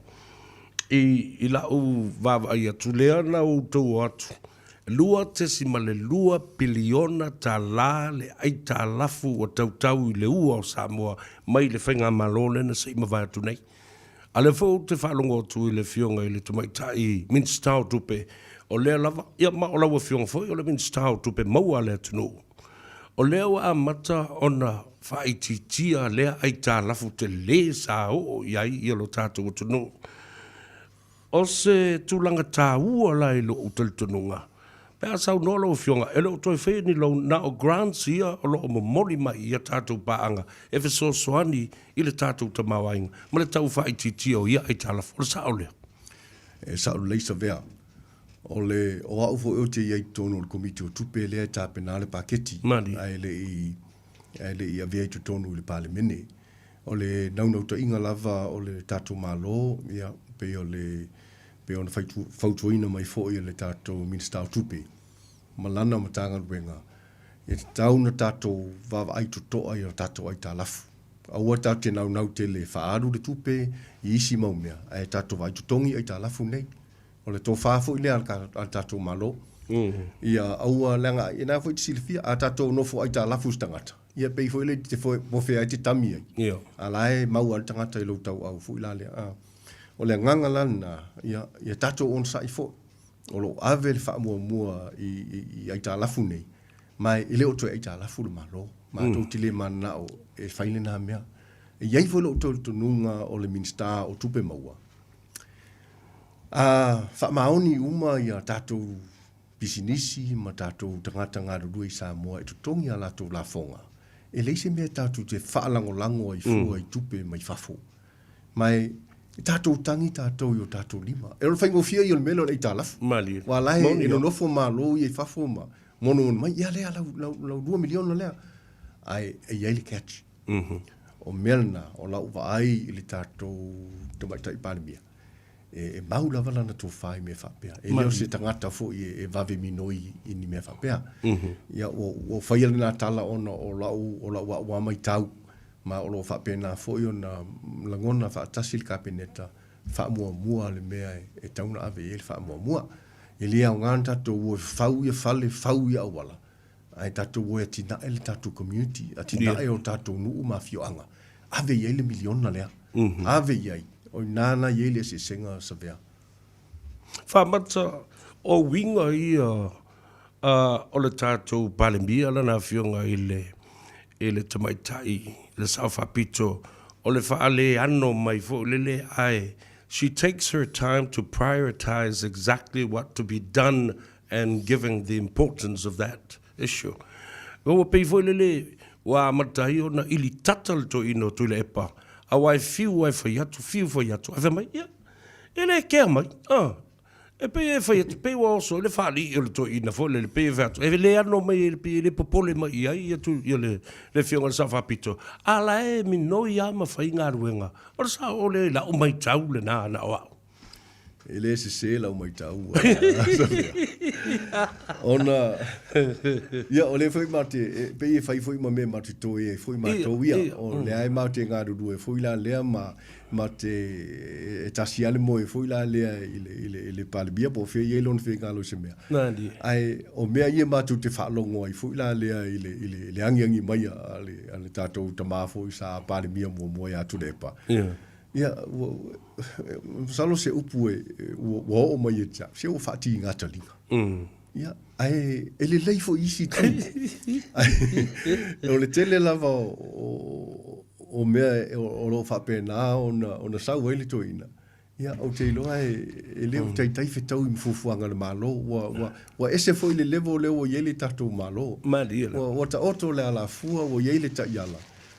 S2: i, i lau vaavaai atu lea na outou o atu, $2.2 piliona tala le aitalafu ua tautau i le ua o Samoa mai le faigamalo lea na se i mavae atu nei. A lea foi ou te faalogo atu i le Afioga i le Tamaitai Minisita o Tupe, o lea lava, ia ma o lau Afioga foi o le Minisita o Tupe Maua a le atunuu, o lea ua amata ona faaitiitia lea aitalafu tele sa oo i ai ia lo tatou atunuu. O se tulaga taua la i lou talitonuga, pe a saunoa lau Afioga, e le o toe faia ni loan, na o grants ia o lo o momoli mai i a tatou paaga e fesoasoani i le tatou tamaoaiga ma le tau faaitiitia o ia aitalafu. O le sao lea?
S1: E sao lelei Savea. O le, o au foi ou te i ai i totonu o le Komiti o Tupe lea e tapena le paketi, ae le i, ae le i avea i totonu i le Palemene. O le naunautaiga lava o le tatou Malo, ia, pei o le, pei ona fautuaina mai foi e le tatou Minisita o Tupe ma lana Matagaluega, e tatau ona tatou vaavaai totoa i a tatou aitalafu. Aua tatou te naunau tele e faaalu le tupe i isi mau mea, ae tatou vaai totogi aitalafu nei. O le tofa foi lea a le tatou Malo, ia aua leaga, ia lena foi e te silafia, a tatou nofo aitalafu i se tagata, ia pei foi lea e te pofea ai te tami ai, a la e mau lava le tagata i lou tauau foi la lea. O le agaga la lena, ia, ia tatou onosai foi, o lo o ave le faamuamua i aitalafu nei, ma e le o toe aitalafu le Malo. Matou te le mananao e fai lena mea. E i ai foi lou talitonuga o le Minisita o Tupe Maua, A faamaoni uma ia tatou pisinisi ma tatou tagata galulue i Samoa e totogi a latou lafoga, e leai se mea tatou te faalagolago ai fua i tupe mai fafo. Ma e tatou tagi tatou i o tatou lima. E o le faigofie ia o le mea lea o le aitalafu.
S2: Malie.
S1: Aua la e nonofo malo ia i fafo ma monomono mai, ia lea lau, lau, lau $2 miliona lea. Ae e i ai le catch. O mea lena o lau vaai i le tatou Tamaitai Palemia. E, e mau lava lana tofa i mea faapea. E le o se tagata foi e, e vave minoi i ni mea faapea. Mm -hmm. Ia, ua, ua faia lena tala ona o lau, o lau a'u a maitau, ma o lo o faapena foi ona lagona faatasi le Kapeneta faamuamua le mea e, e tatau ona ave i ai le faamuamua. E le aoga ona tatou o e fau ia fale, fau ia auala, ae tatou o e atinae le tatou community, atinae yeah. o tatou nuu ma afioaga. Ave i ai le miliona lea. Mm -hmm. Ave i ai. O ina na i ai le eseesega Savea.
S2: Faamata, o uiga ia uh, o le tatou Palemia lana afioga i le, i le tamaitai, le Sao Faapito, o le faaleano mai foi lele ae she takes her time to prioritize exactly what to be done and giving the importance of that issue. Ua pei foi lele ua amata ai ona ili tata le toeaina o Tuilaepa, aua e fiu lava e fai atu, fiu fai atu, ae fai mai, ia, e le kea mai, ah. E pei e fai atu, pei ua oso i le faalii o le toeaina foi lele, pei e fai atu, e le ano mai e pei e le popole mai i ai ia, tu, ia le, le afioga i le Sao Faapito, a la e minoi lava ma fai galuega. O le sao o le lau maitau lena na o au.
S1: E le sese lau maitau. Ona, ia, o lea foi ma te, e, pei e fai foi ma mea ma te toe ai foi matou ia. O lea e ma te galulue foi la lea ma, ma te, e tasi lava le moe foi la lea i le, i le, i le Palemia po o fea i ai lona finagalo i se mea. Ae o mea ia matou te faalogo ai foi la lea i le, i le, i le agiagi mai a le, a le tatou tama foi sa Palemia muamua ia Tuilaepa. Yeah. Ia, ua, masalo se upu e, ua, ua oo mai ia te au, se ua faatiga taliga. Mm. Ia, ae e lelei foi isi itu. Ae, o le tele lava o, o, o mea o, o lo o faapena ona, ona sau ai le toeaina. Ia, ou te iloa e, e le o mm. taitai fetau i fuafuaga a le Malo. Ua, ua, ua ese foi le level lea ua i ai le tatou Malo.
S2: Malie
S1: la. Ua, ua taoto le alafua, ua i ai le taiala.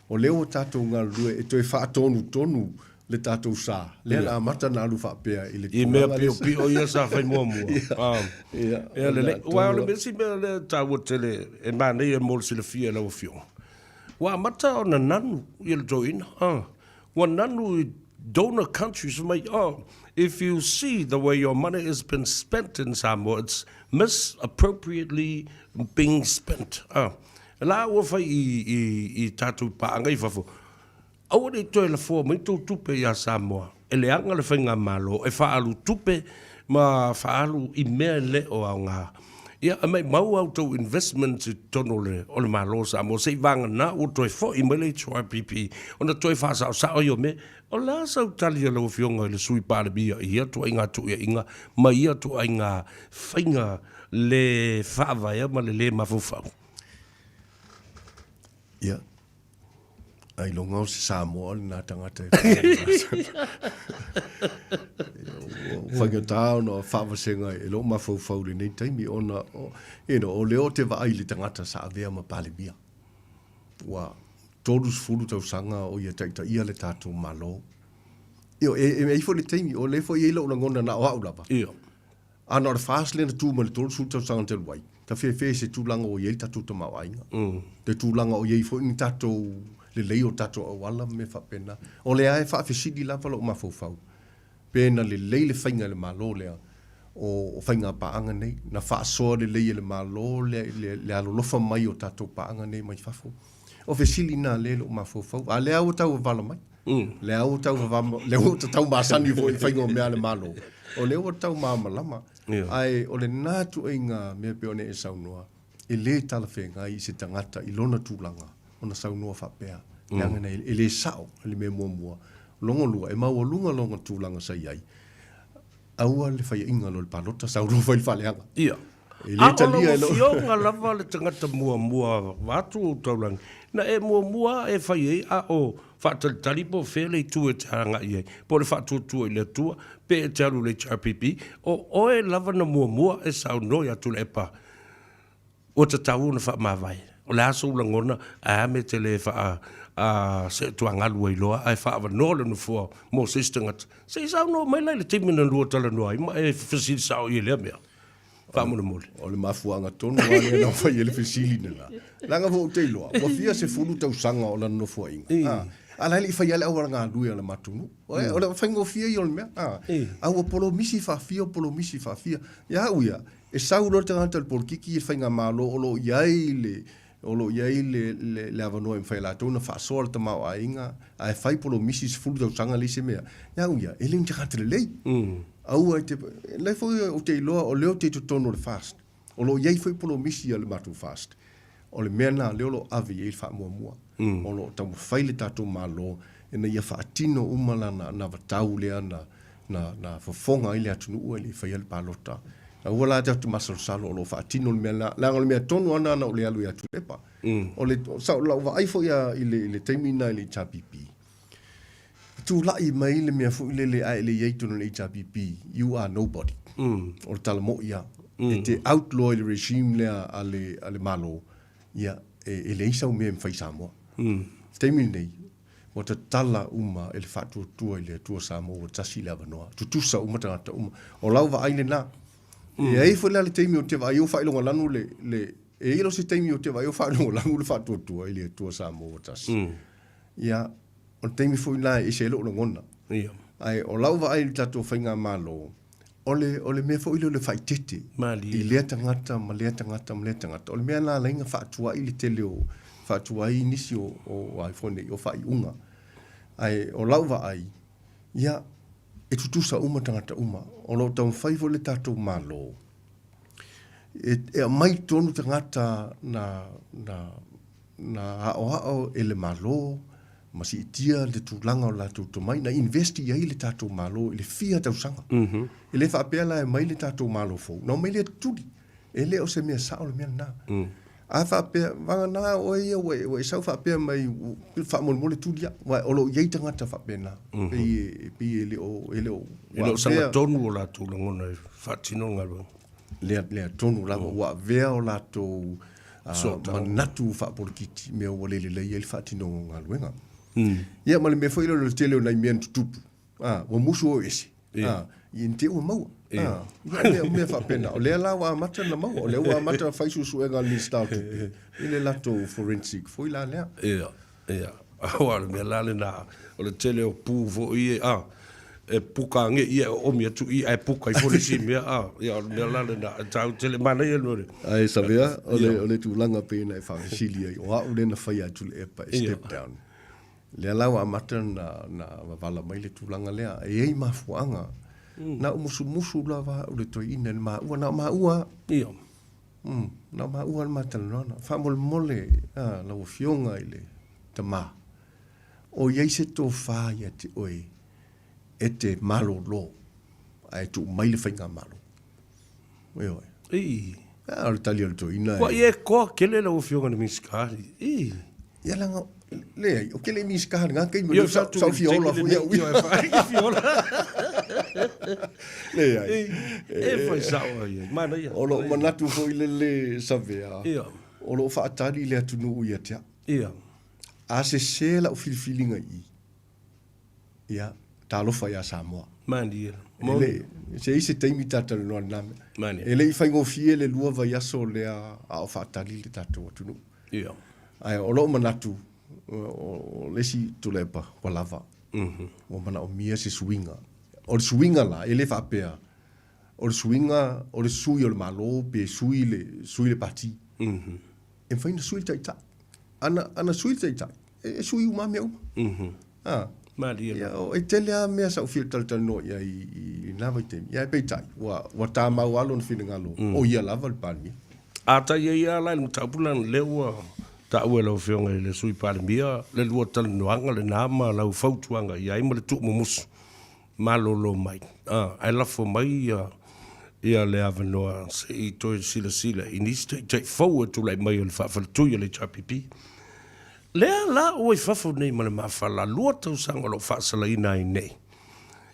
S1: O lea ua tatou galulue e toe faatonutonu le tatou sa, lea na amata ona alu faapea i le
S2: I mea tulaga lea sa. piopio ia sa fai muamua. Ah. Ia, Ia lelei. Aua o le mea isi mea lea e taua tele e manaia mo le silafia e lau Afioga, ua amata ona nanu ia le toeaina. Ah. Ua nanu i donor countries fai mai, oh, if you see the way your money has been spent in Samoa, it's misappropriately being spent. Ah. La ua fai i, i, i tatou paaga i fafo, aua ne i toe lafoa mai tou tupe iā Samoa, e leaga le faigamalo e faaalu tupe ma faaalu i mea e le o aoga. Ia, e maimau a outou investments i totonu o le, o le Malo o Samoa, se i vagana ua toe foi mai le HRPP ona toe faasaosao ai o mea. O le a sau tali a lau Afioga i le Sui Palemia i ia tuaiga tuuaiga ma ia tuaiga faiga le faavaea ma le lē mafaufau?
S1: Ia, ailoga o se Samoa lena tagata e Ua faigata ona faavasega e lou mafaufau i lenei taimi ona, you know, o lea ou te vaai i le tagata sa avea ma Palemia. Ua 30 tausaga o ia taitaia le tatou Malo. Io, e, e, e ai foi le taimi, o lea foi e i ai lou lagona na o au lava.
S2: Io.
S1: A na o le FAST lea na tu mai le 30 tausaga talu ai, tafefe i se tulaga ua i ai le tatou tamaoaiga, le tulaga o i ai foi ni tatou lelei o tatou auala ma mea faapena. O lea e faafesili lava lou mafaufau, pe na lelei le faiga e le Malo lea o faiga paaga nei, na faasoa lelei e le Malo le, le, le alolofa mai o tatou paaga nei mai fafo. O fesili na lea i lou mafaufau, a lea ua tau avala mai. Lea ua tau lea ua tau masani foi i faiga o mea a le Malo. O lea ua tau malamalama. Ae o lena ituaiga mea pei ona e saunoa, e le talafeagai i se tagata i lona tulaga ona saunoa faapea. Leaga na e le sao i le mea muamua. Lona lua, e maualuga lona tulaga sa i ai. Aua le faiaina loa i le palota, sau loa fai le faaleaga.
S2: Ia. E le talia e lou. A o lau afioga lava le tagata muamua vaeatu ou taulagi, na e muamua e fai ai a o faatalitali po o fea le itu e te agai i ai, po o le faatuatua i le Atua, pe e te alu i le HRPP, o oe lava na muamua e saunoa ia Tuilaepa ua tatau ona faamavae. O le a sou lagona, ae a mea e te le faa seetuagalu ai loa ae faaavanoa le nofoa mo se isi tagata. Se i saunoa mai la i le taimi na lua talanoa ai ma e fesili sao i ai lea mea. Faamolemole.
S1: O le mafuaaga tonu lava lea na fai ai le fesili lena. Leaga foi ou te iloa, ua fia sefulu tausaga o lana nofoaiga. A la e le i faia le auala galue a le matou nuu. O le faigofie ia o le mea. A ua polomisi faafia, polomisi faafia. Ia au ia, e sau loa le tagata i le polokiki i le faigamalo o lo o i ai le, o lo o i ai le, le, le avanoa e mafai e latou ona faasoa le tamaoaiga, ae fai polomisi 10 tausaga leai se mea. Ia au ia, e le o ni tagata lelei. Aua e te, la foi ou te iloa o lea ou te i totonu o le FAST. O lo o i ai foi polomisi a le matou FAST. O le mea lena lea o lo o ave i ai le faamuamua. O lo o taumafai le tatou Malo ina ia faatino uma lana anavatau lea na, na, na fofoga ai le atunuu ae le i faia le palota. Aua la tatou te masalosalo o lo o faatino le mea lena, leaga o le mea tonu lava lena na ou le alu ai Tuilaepa. O le, sa, lau vaai foi a, i le, i le taimi lena i le HRPP, tulai mai le mea foi lele a e le i ai i totonu o le HRPP, you are nobody. O le tala moi lava. E te out loa i le regime lea a le, a le Malo, ia, e, e leai sau mea e mafai i Samoa. I le taimi lenei, ua tatala uma e le Faatuatua i le Atua Samoa ua tasi le avanoa. Tutusa uma tagata uma. O lau vaai lena. E i ai foi la le taimi ou te vaai ai ua faailogalanu le, le, e i ai loa se taimi ou te vaai ai ua faailogalanu le Faatuatua i le Atua Samoa ua tasi. Ia, o le taimi foi lena e ese ai lou lagona.
S2: Ia.
S1: Ae o lau vaai i le tatou faigamalo, o le, o le mea foi lea o le faaeteete.
S2: Malie.
S1: I lea tagata ma lea tagata ma lea tagata. O le mea lena e ala ai ona faatuai le tele o, faatuai nisi o, o a foi nei, o faaiuga. Ae o lau vaai, ia, e tutusa uma tagata uma. O lo o taumafai foi le tatou Malo e, e aumai tonu tagata na, na, na aoao e le Malo ma siitia le tulaga o le latou tomai, na invest i ai le tatou Malo i le fia tausaga. E le faapea la e aumai le tatou Malo fou, ona omai lea tutuli. E le o se mea sao le mea lena. A faapea, vagana oe ia ua e sau faapea mai, faamolemole tuli au, aua o lo o i ai tagata faapena, pei e le o,
S2: e le o, E le o sagatonu o latou lagona e faatino le galuega.
S1: Lea, lea tonu lava, ua avea o latou manatu faapolokiki, mea ua le lelei ai le faatinoga o galuega. Ia, ma le mea foi lea o le tele o nai mea na tutupu, ua musu o ese, ina te i ua maua. Ia, mea, mea faapena. O lea la ua amata ona maua, o lea ua amata ona fai suesuega a le Minisita o Tupe i le latou forensic foi la lea.
S2: Ia. Ia, aua o le mea la lena, o le tele o pu foi ia, a, e puka age ia e oomi atu i ae puka ifo le isi mea, a, ia o le mea la lena, e taua tele, manaia le mea lea.
S1: Ae Savea, o le, o le tulaga pei ona e faafesili ai, o au lea na faia atu le epa e step down. Lea la ua amata ona, ona wavala mai le tulaga lea. E i ai mafuaaga. Na ou musumusu lava au i le toeaina i le maua, na o maua lava.
S2: Ia.
S1: Na o maua le ma talanoaga. Faamolemole a lau Afioga i le tama, o i ai se tofa ia te oe e te malolo ae tuu mai le faigamalo. Ioe.
S2: Ii.
S1: A o le tali a le toeaina
S2: e. Ua e koa tele lau Afioga i le Minisita. Ii.
S1: Ia leaga, leai, ou te le i Minisita i lena taimi, o lea sa ou fia ola foi au ia.
S2: Fia ola.
S1: Leai.
S2: E fai sao ai, manaia.
S1: O lou manatu foi lele Savea, o lo o faatali le atunuu ia te au.
S2: Ia.
S1: A sese lau filifiliga i i, ia, talofa ia Samoa.
S2: Malie.
S1: E le, se i ai se taimi ta talanoa i lena mea.
S2: Malie.
S1: E le i faigofie le lua vaiaso lea a o faatali le tatou atunuu.
S2: Ia.
S1: Ae o lou manatu, o le isi Tuilaepa, ua lava. Ua manaomia se suiga. O le suiga la, e le faapea, o le suiga o le sui o le Malo pe sui le, sui le pati. E mafai ona sui le taitai. Ana, ana sui le taitai, e, e sui uma lava mea uma. Ah.
S2: Malie.
S1: Ia, e tele lava mea sa ou fia talatalanoa i ai i lena vaitaimi. Ia, ae peitai, ua, ua tamau lava lona finagalo, o ia lava le Palemia.
S2: A tai ai lava la i le mataupu lena, lea ua taua e lau Afioga i le Sui Palemia le lua talanoaga lena ma lau fautuaga i ai ma le tuumumusu malolo mai, ae lafo mai ia le avanoa se i toe silasila i nisi taitai fou e tulai mai o le faafaletui o le HRPP. Lea la ua i fafo nei ma le mafala, lua tausaga o lo o faasalaina ai nei.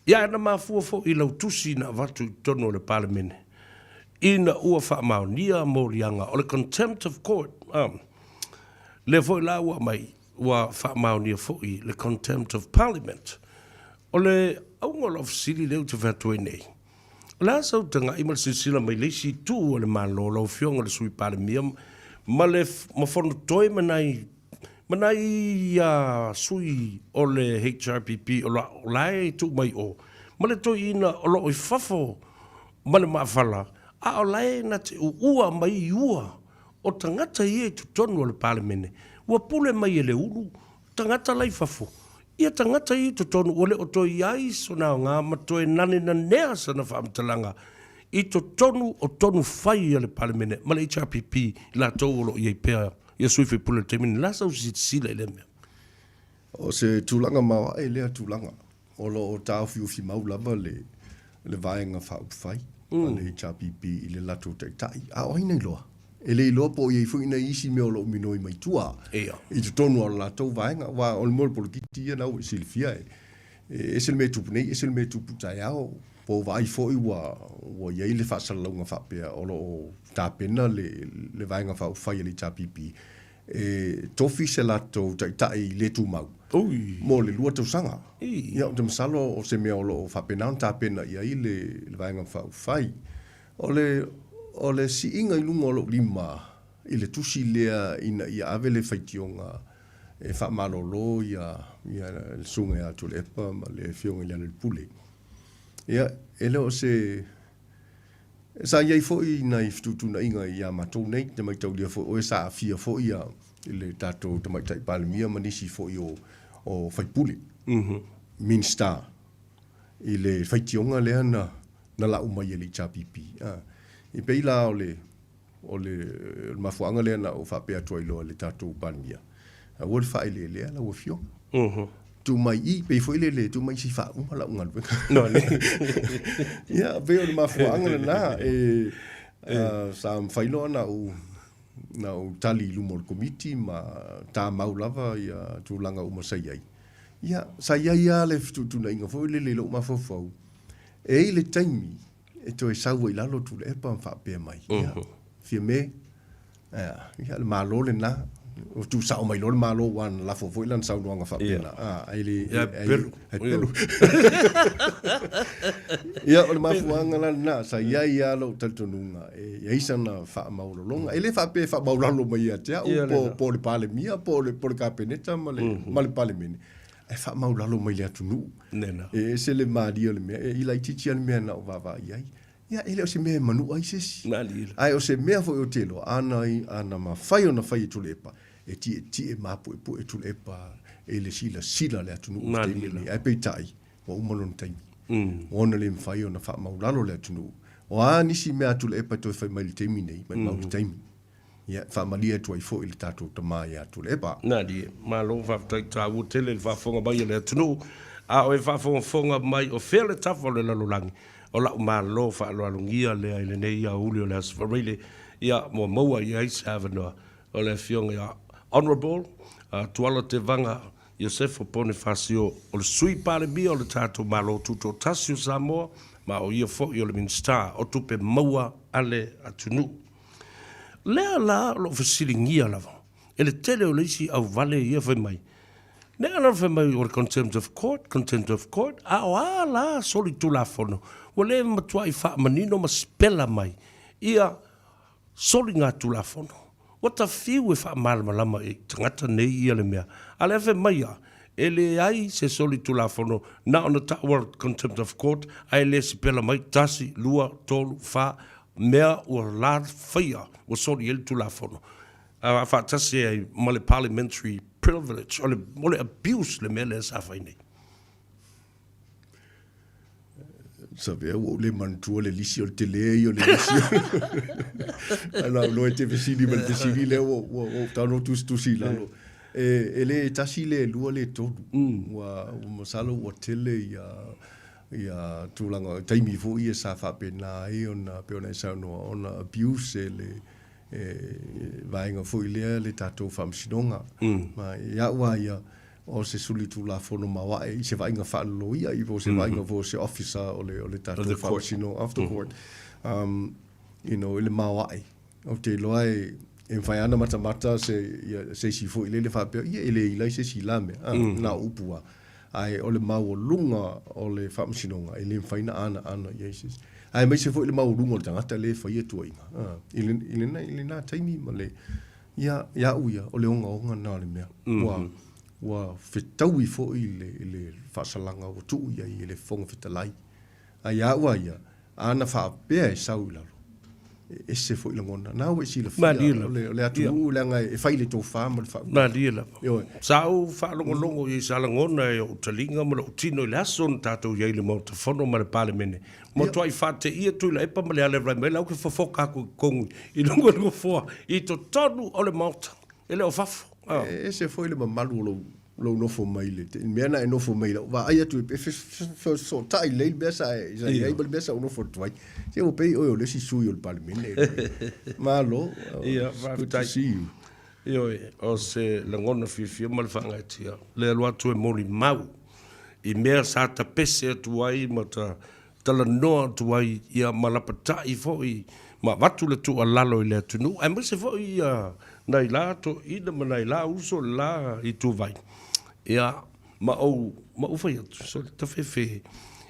S2: Ia ae na mafua foi i lau tusi na avatu i totonu o le Palemene ina ua faamaonia moliaga o le contempt of court. Lea foi la ua aumai ua faamaonia foi le contempt of parliament. O le auga o lau fesili lea ou te fai atu ai nei, o le a sau tagai ma le silasila mai le isi itu o le Malo, lau Afioga i le Sui Palemia ma le ma Fonotoe ma nai Ma nai sui o le HRPP o la e tuu mai o, ma le toeaina o lo o i fafo ma le maafala, a o la e na te uua mai i ua o tagata ia i totonu o le Palemene, ua pule mai e le ulu tagata la i fafo, ia tagata ia i totonu ua le o toe i ai sona aoga ma toe nanenanea sana faamatalaga i totonu o tonu fai a le Palemene ma le HRPP i latou o lo o i ai pea ia sui faipule i le taimi lenei. O le a sau silasila i lea mea?
S1: O se tulaga maoae lea tulaga. O lo o taofiofi mau lava le le Vaega Faaupufai a le HRPP i le latou taitai. A o ai na iloa? E le iloa po o i ai foi nai isi mea o lo o minoi mai tua i totonu o le latou vaega. Aua o le mea o le polokiki ia na ua e silafia e ese le mea e tupu nei, ese le mea e tupu taeao. Po o vaai foi ua ua i ai le faasalalauga faapea o lo o tapena le le Vaega Faaupufai a le HRPP e tofi se latou taitai le tumau mo le 2 tausaga. Ia, ou te masalo o se mea o lo o faapena ona tapena i ai le Vaega Faaupufai. O le, o le siiga i luga o lou lima i le tusi lea ina ia ave le faitioga e faamalolo ia, ia le Susuga ia Tuilaepa ma le Afioga i Lealailepule. Ia, e le o se Sa i ai foi nai fetuutuunaiga ia matou nei, te maitaulia foi oe sa aafia foi ia le tatou Tamaitai Palemia ma nisi foi o o faipule, Minisita i le faitioga lea na na lau mai e le HRPP. E pei la o le o le mafuaaga lea na ou faapea atu ai loa i le tatou Palemia, aua le faaeleelea lau Afioga. Tuu mai i, pei foi lele, tuu mai se i faauma lau galuega. Ia, pei o le mafuaaga lena, e, sa mafai loa ona ou, na ou tali i luma o le Komiti ma tamau lava ia tulaga uma sa i ai. Ia, sa i ai lava le fetuutuunaiga foi lele i lou mafaufau, e i ai le taimi e toe sau ai i lalo Tuilaepa ma faapea mai, ia, Fiame, ia, le Malo lena, ua tuusao mai loa le Malo aua na lafo foi lana saunoaga faapena, ai le, ai pelu. Ia, o le mafuaaga la lena, sa i ai lava lou talitonuga e i ai sana faamaualaloga. E le faapea e faamaualalo mai ia te au, po o le Palemia, po o le Kapeneta ma le Palemene, ae faamaualalo mai le atunuu. E ese le malie o le mea, e laitiiti lava le mea na ou vaavaai i ai. Ia, e le o se mea e manua ai se isi. Ae o se mea foi ou te iloa, ana, ana mafai ona fai e Tuilaepa, e tietie ma apuepue Tuilaepa i le silasila a le atunuu i le taimi lenei. Ae peitai, ua uma lona taimi. Ua ona le mafai ona faamaualalo le atunuu. O a nisi mea a Tuilaepa e toe fai mai i le taimi nei, maimau le taimi. Ia, e faamalie atu ai foi i le tatou tama ia Tuilaepa.
S2: Malie, malo faafetai taua tele le faafofoga mai a le atunuu, a o e faafogafoga mai o fea le tafa o le lalolagi, o la'u malo faaaloalogia lea i lenei aoauli o le Aso Faraile, ia ua maua i ai se avanoa o le Afioga ia Honourable Tuala Tevaga Iosefo Ponifasio, o le Sui Palemia o le tatou Malo Tutoatasi o Samoa, ma o ia foi o le Minisita o Tupe Maua a le atunuu. Lea la o lo o fesiligia lava e le tele o le isi auvale ia fai mai, Lea la fai mai o le contempt of court, contempt of court, a o a la solitulafono ua le matuai faamanino ma sipela mai ia soligatulafono. Ua ta fiu e faamalamalama i tagata nei ia le mea, a lea fai mai a e leai se solitulafono na ona taua contempt of court ae le sipela mai tasi, lua, tolu, fa mea ua la faia ua soli ai le tulafono. A faatasi ai ma le parliamentary privilege, o le, o le abuse le mea lea sa fai nei.
S1: Savea ua ou le manatua le lisi o le tele ia o le lisi. Ae lau loa e te fesili ma le fesili lea ua, ua, ua ou tago tusitusi i lalo. E, e le tasi le lua le tolu. Ua, ua masalo ua tele ia ia tulaga taimi foi ia sa faapena ai ona pei ona e saunoa ona abuse e le e vaega foi lea le tatou faamasinoga. Ma ia au lava ia, o se solitulafono maoae i se vaaiga faaloloia, i po o se vaaiga foi o se officer o le, o le tatou faamasinoga, of the court, you know, i le maoae. Ou te iloa e, e mafai lava ona matamata se, ia, se isi foi lele faapea, ia e le i lai se isi i la mea, na o upu lava. Ae o le maualuga o le faamasinoga, e le mafai ona anaana i ai se isi. Aemaise foi le maualuga o le tagata lea e faia tuuaiga, i lena taimi ma le... Ia, ia au ia, o le ogaoga lena o le mea. Ua, ua fetaui foi le, le faasalaga ua tuu i ai e le Fofoga Fetalai. A ia au a ia, ana faapea e sau i lalo, e ese foi lagona. Na ua e silafia, o le, o le atunuu leaga e fai le tofa ma le faauta.
S2: Malie lava. Ioe. Sa ou faalogologo i ai, sa lagona e ou taliga ma lou tino i le aso na tatou i ai i le Maota Fono ma le Palemene. Matuai faateia Tuilaepa ma Lealevai mai la ou te fofoka atu i totonu i luga o le nofoa i totonu o le Maota, e le o fafo.
S1: E ese foi le mamalu o lou lou nofo mai le te mea na e nofo mai lau vaai atu e fesootai lelei le mea sa e sa i ai ma le mea sa ou nofo atu ai. Se ua pei oe o le isi sui o le Palemene. Malo.
S2: Ia, faafetai. See you. Ioe, o se lagona fiafia ma le faagaeetia le alu atu e molimau i mea sa tapese atu ai ma ta talanoa atu ai, ia ma lapatai foi ma avatu le tuualalo i le atunuu, aemaise foi ia nai la toeaina ma nai la uso i le la ituvai, ia ma ou ma ou fai atu, sole tafefe,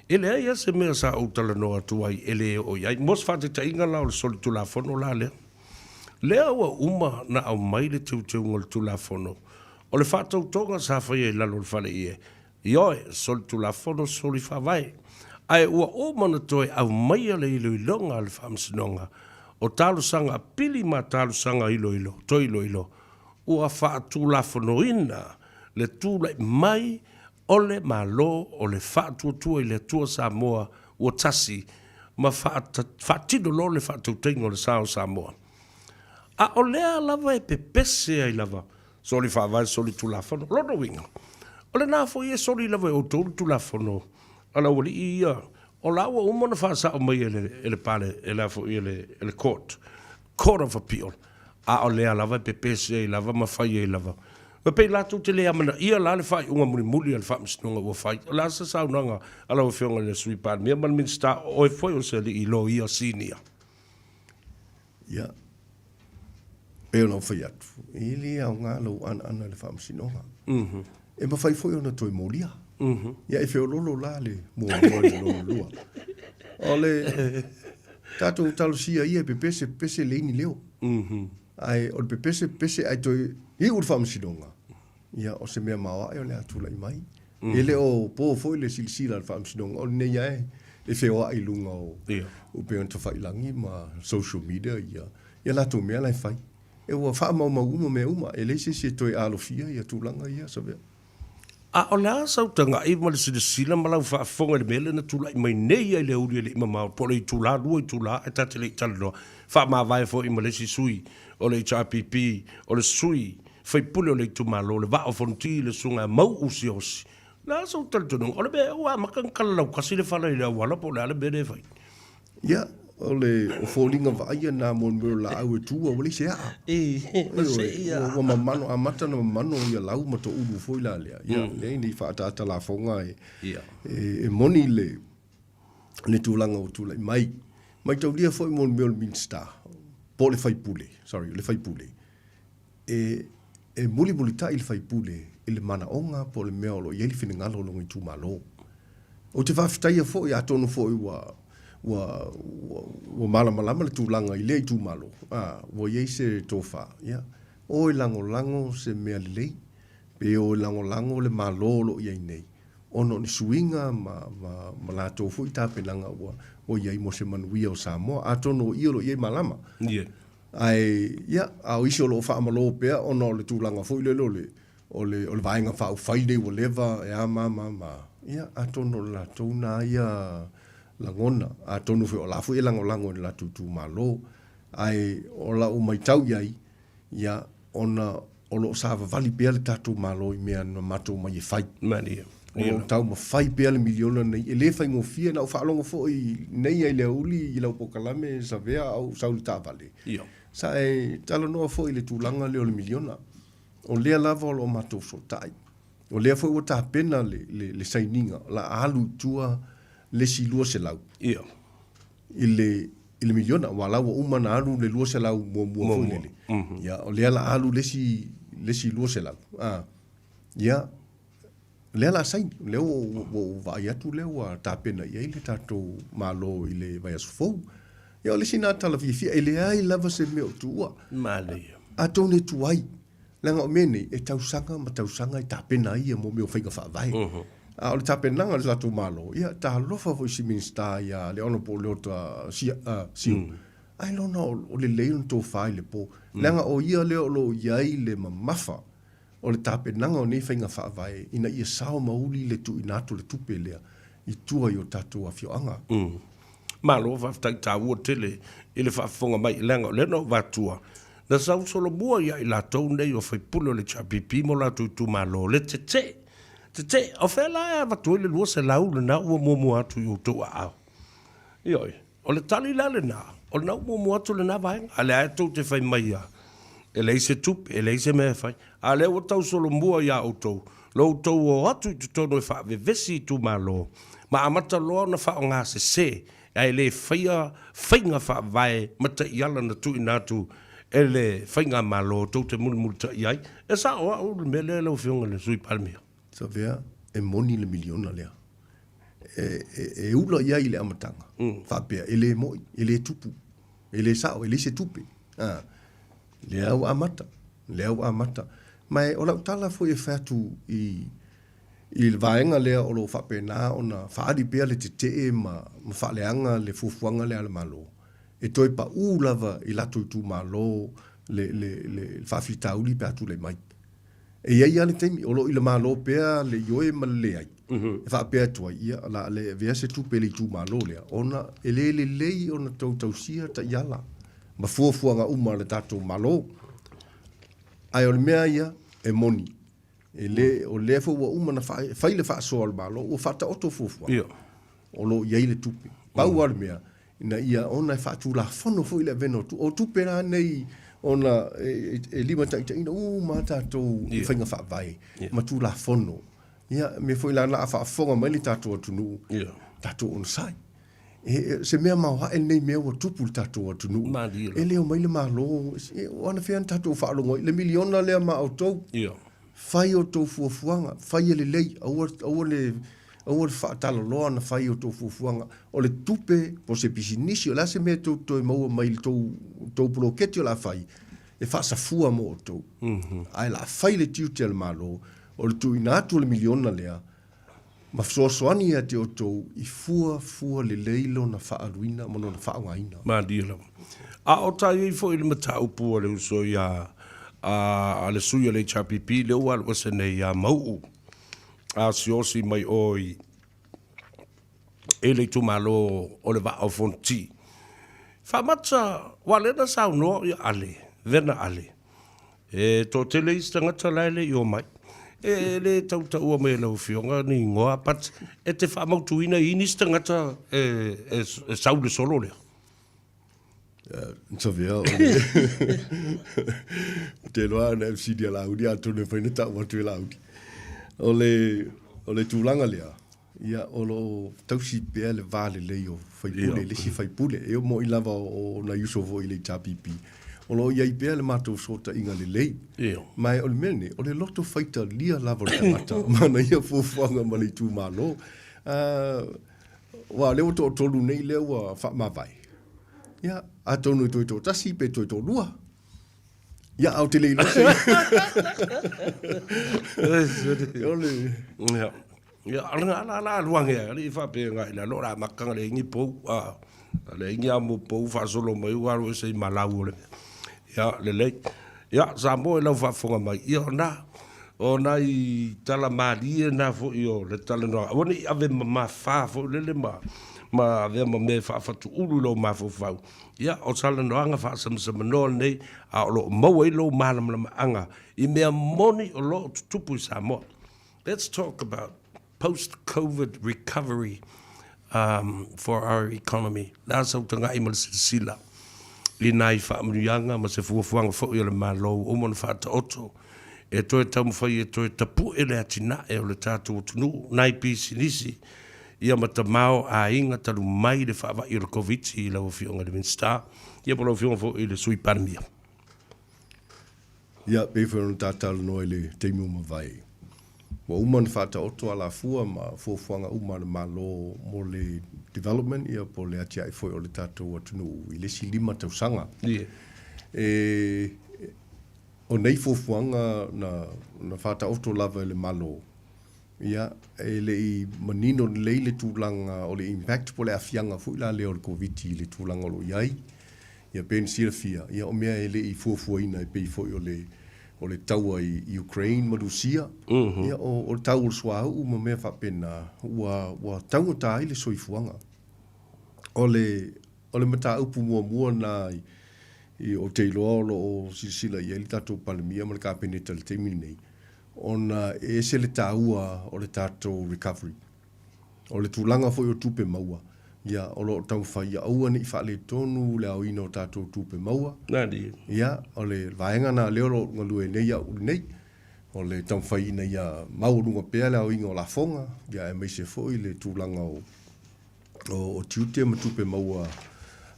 S2: e leai lava se mea sa ou talanoa atu ai e le oo i ai. Mo se faataitaiga la o le solitulafono la lea, lea ua uma na aumai le teuteuga o le Tulafono, o le faatautoga sa faia i lalo o le fale ie, Ioe, solitulafono, soli faavae. Ae ua uma ona toe aumaia le iloiloga a le Faamasinoga o talosaga apili ma talosaga iloilo, toe iloilo, ua faatulafonoina le tulai mai o le Malo o le Faatuatua i le Atua Samoa ua tasi ma faatino loa le faatautaiga o le sa o Samoa. A o lea lava e pepese ai lava Soli faavae, soli tulafono. O lona uiga, o lena foi e soli lava e outou le tulafono a le aualii ia, o la ua uma ona faasao mai e le, e le pale, e le foi e le, e le court, court of appeal, a o lea lava e pepese ai lava ma fai ai lava. E pei latou te le amanaia la le faaiuga mulimuli a le faamasinoga ua fai. O le a se saunoaga a lau Afioga i le Sui Palemia ma le Minisita, o oe foi o se alii loia sinia?
S1: Ia, pei ona ou fai atu, e le aoga lou anaana i le faamasinoga. E mafai foi ona toe molia. Ia e feololo la le muamua i le lona lua. O le tatou talosia ia e pepese pepese leai ni leo. Ae o le pepese pepese ae toe iu i le faamasinoga, ia o se mea maoae o le a tulai mai. E le o po foi le silasila a le Faamasinoga, o lenei lava e feoai i luga o upega tafailagi ma social media ia ia latou mea la e fai. E ua faamaumau uma mea uma, e leai se isi e toe alofia ia tulaga ia, Savea.
S2: A o le a sau tagai ma le silasila ma lau faafofoga i le mea lea na tulai mai nei ai le aoauli e le i mamao, po o le itula, lua itula ae ta te le i talanoa, faamavae foi ma le isi sui o le HRPP, o le sui faipule o le itumalo, le Vaa o Fonoti, le Susuga ia Mau'u Siaosi. O le a sou talitonuga? O le mea ea ua amata ona kalalautasi le fala i le auala po o le a le mea lea e fai?
S1: Ia, o le o foliga vaaia na mo le mea o laau e tu a ua leai se aa. Ioe, ua mamano, amata ona mamano ia lau ma toulu foi la lea. Ia, leai ne i faaataata lafoga e, e moni le, le tulaga ua tulai mai. Maitaulia foi mo le mea o le Minisita, po o le faipule, sorry, o le faipule, e, e mulimulitai le faipule i le manaoga po o le mea o lo o i ai le finagalo o lona itumalo. Ou te faafetaia foi, atonu foi ua, ua, ua, ua malamalama le tulaga i lea itumalo, a, ua i ai se tofa, ia, o e lagolago se mea lelei, pe o e lagolago le Malo o lo o i ai nei, ona o ni suiga ma, ma, ma latou foi tapenaga ua, ua i ai mo se manuia o Samoa. Atonu o i o lo o i ai malama.
S2: Yeah.
S1: Ae, ia, a o isi o lo o faamalo pea ona o le tulaga foi lele o le, o le, o le Vaega Faaupufai lenei ua leva e a ma ma ma, ia, atonu o le latou na ia lagona, atonu foi o la foi e lagolago i le latou itumalo. Ae o lau matau i ai, ia, ona o lo o savavali pea le tatou Malo i mea na matou omai e fai.
S2: Malie.
S1: O lo o taumafai pea le miliona lenei, e le faigofie. Na ou faalogo foi nei lava i le aoauli i lau polokalame Savea a ou sau i le taavale, sa e talanoa foi i le tulaga lea o le miliona. O lea lava o lo o matou fesootai. O lea foi ua tapena le, le, le sainiga, o le a alu i tua le isi 200. I le i le miliona, aua la ua uma ona alu le 200 muamua foi lele. Ia, o lea la a alu le isi, le isi 200. A, ia, lea la a saini, lea ua, ua ou vaai atu lea ua tapena i ai le tatou Malo i le vaiaso fou. Ia, o le isi lena tala fiafia, e leai lava se mea o tuua.
S2: Manaia.
S1: Atonu e tuai, leaga o mea nei, e tausaga ma tausaga e tapena ai ia mea o faiga faavae. A o le tapenaga a le tatou Malo, ia talofa foi i si Minisita ia le Honourable Leota Sio, ailoga o lelei ona tofa i le po, leaga o ia lea o lo o i ai le mamafa o le tapenaga o nei faiga faavae ina ia sao ma uli le tuuina atu o le tupe lea i tua i o tatou afioaga.
S2: Malo faafetai taua tele i le faafofoga mai leaga o lea na ou avatua na sau solomua ia i latou nei o faipule o le HRPP ma o latou itumalo le tetee tetee o fea la e avatu ai le 200 lena ua muamua atu i outou aao. Ioe. O le tali la lena, o lena ua muamua atu lena vaega, a o lea lava tou te fai mai lava, e leai se tupe, e leai se mea e fai. A o lea ua tausolomua ia outou, lo outou o atu i totonu e faavevesi itumalo, ma amata loa ona faaaoga sese, ae le faia faiga faavae ma taiala na tuuina atu e le Faigamalo tou te mulimulitai ai. E sao au i le mea lea lau Afioga i le Sui Palemia?
S1: Savea, e moni le miliona lea. E, e, e ula i ai i le amataga, faapea, e le moi, e le tupu, e le sao, e leai se tupe. A, lea ua amata, lea ua amata. Ma e, o lau tala foi e fai atu i, i le vaega lea o lo o faapena ona faaali pea le tetee ma, ma faaleaga le fuafuaga lea a le Malo, e toe pau lava i latou itumalo le, le, le faafitauli pe a tulai mai. E i ai lava le taimi, o lo o i le Malo pea le ioe ma le leai, e faapea atu ai, ia, o le a le avea se tupe i le itumalo lea, ona e le lelei ona tou tausia taiala ma fuafuaga uma a le tatou Malo. Ae o le mea ia, e moni, e le, o lea foi ua uma ona fai le faasoa a le Malo, ua faataoto fuafuaga. O lo o i ai le tupe. Pau lava le mea, ina ia ona e faatulafono foi le avega o tupe. O tupe la nei ona e, e, e limataitaiina uma lava tatou i faiga faavae ma tulafono. Ia, mea foi la na a faafofoga mai le tatou atunuu, tatou onosai. E, e, se mea maoae lenei mea ua tupu i le tatou atunuu. E le omai le Malo, e, o anafea na tatou faalogo ai, le miliona lea ma outou. Fai outou fuafuaga, fai e lelei, aua, aua le, aua le faatalaloa ona fai outou fuafuaga. O le tupe, po o se pisinisi, o le a se mea tou te toe maua mai i le tou, tou poloketi o le a fai, e faasafua mo outou. Ae o le a fai le tiute a le Malo, o le tuuina atu o le miliona lea, ma fesoasoani ia te outou i fuafua lelei lona faaaluina ma lona faaaogaina.
S2: Malie lava. A o ta i ai foi i le mataupu a le uso ia a le sui o le HRPP lea ua alu ese nei ia Mauu asiosi mai o i i le itumalo o le Vaa o Fonoti. Faamata, ua lea na saunoa ia Ale, Vena Ale, E toatele isi tagata la e le i omai. E le tau taua mai e lau Afioga ni igoa, but e te faamautuina i nisi tagata e, e, e sau le solo lea.
S1: Savea, o le... Te loa na MC dia Lauli, atonu e fai na tau atu e Lauli. O le, o le tulaga lea, Ia, o lo o tausi pea le va lelei o faipule i le isi faipule. E oo mai lava o nai uso foi i le HRPP, o lo o i ai pea le matou fesootaiga lelei. Ma o le mea lenei, o le loto faitalia lava o le tagata ma ana ia fuafuaga ma le itumalo. Aua o lea ua toatolu nei lea ua faamavae. Ia, atonu e toe toatasi pe toe toalua. Ia, a ou te le iloa se...
S2: O le... Ia. Ia, ala ala ala alu ange ali i faapea ngai la lo la makanga le ingi pou a le ingi a mo pou faasolo mai ua alu ese i malau o le mea. Ia, lelei. Ia, Samoa i lau faafofoga mai, ia o na, o nai tala malie na foi o le talanoaga. Aua ne i ave mamafa foi lele ma, ma avea ma mea e faafatuulu i lou mafaufau. Ia, o talanoaga faasamasamanoa lenei, a o lo o maua ai lou malamalamaaga i mea moni o lo o tutupu i Samoa. Let's talk about post-COVID recovery um, for our economy. Le a sau taga'i ma le silasila i nai faamanuiaga ma se fuafuaga foi a le Malo ua uma ona faataoto e toe taumafai e toe tapu'e le atinae o le tatou atunuu, nai pisinisi, ia ma tamao aiga talu mai le faava'i o le Koviti i lau Afioga i le Minisita, ia po o lau Afioga foi i le Sui Palemia.
S1: Ia, pei foi ona ta talanoa i le taimi ua mavae, ua uma ona faataoto alafua ma fuafuaga uma a le Malo mo le development ia po o le atiae foi o le tatou atunuu i le isi 5 tausaga. E, O nei fuafuaga na na faataoto lava e le Malo, ia, e le i manino lelei le tulaga o le impact po o le aafiaga foi la lea o le Koviti i le tulaga o lo o i ai. Ia pei ona silafia, ia o mea e le i fuafuaina e pei foi o le o le taua i Ukraine ma Rusia, ia o o le tau o le suauu ma mea faapena, ua ua taugata ai le soifuaga. O le O le mataupu muamua lena i, ou te iloa o lo o silasila i ai le tatou Palemia ma le Kapeneta i le taimi lenei, ona e ese le taua o le tatou recovery. O le tulaga foi o tupe maua, ia, o lo o taumafai ia aua ne i faaletonu le aoina o tatou tupe maua. Ia, o le vaega lena lea o lo o galue ai nei au nei, o le taumafai ina ia maualuga pea le aoina o lafoga, ia aemaise foi le tulaga o o tiute ma tupe maua,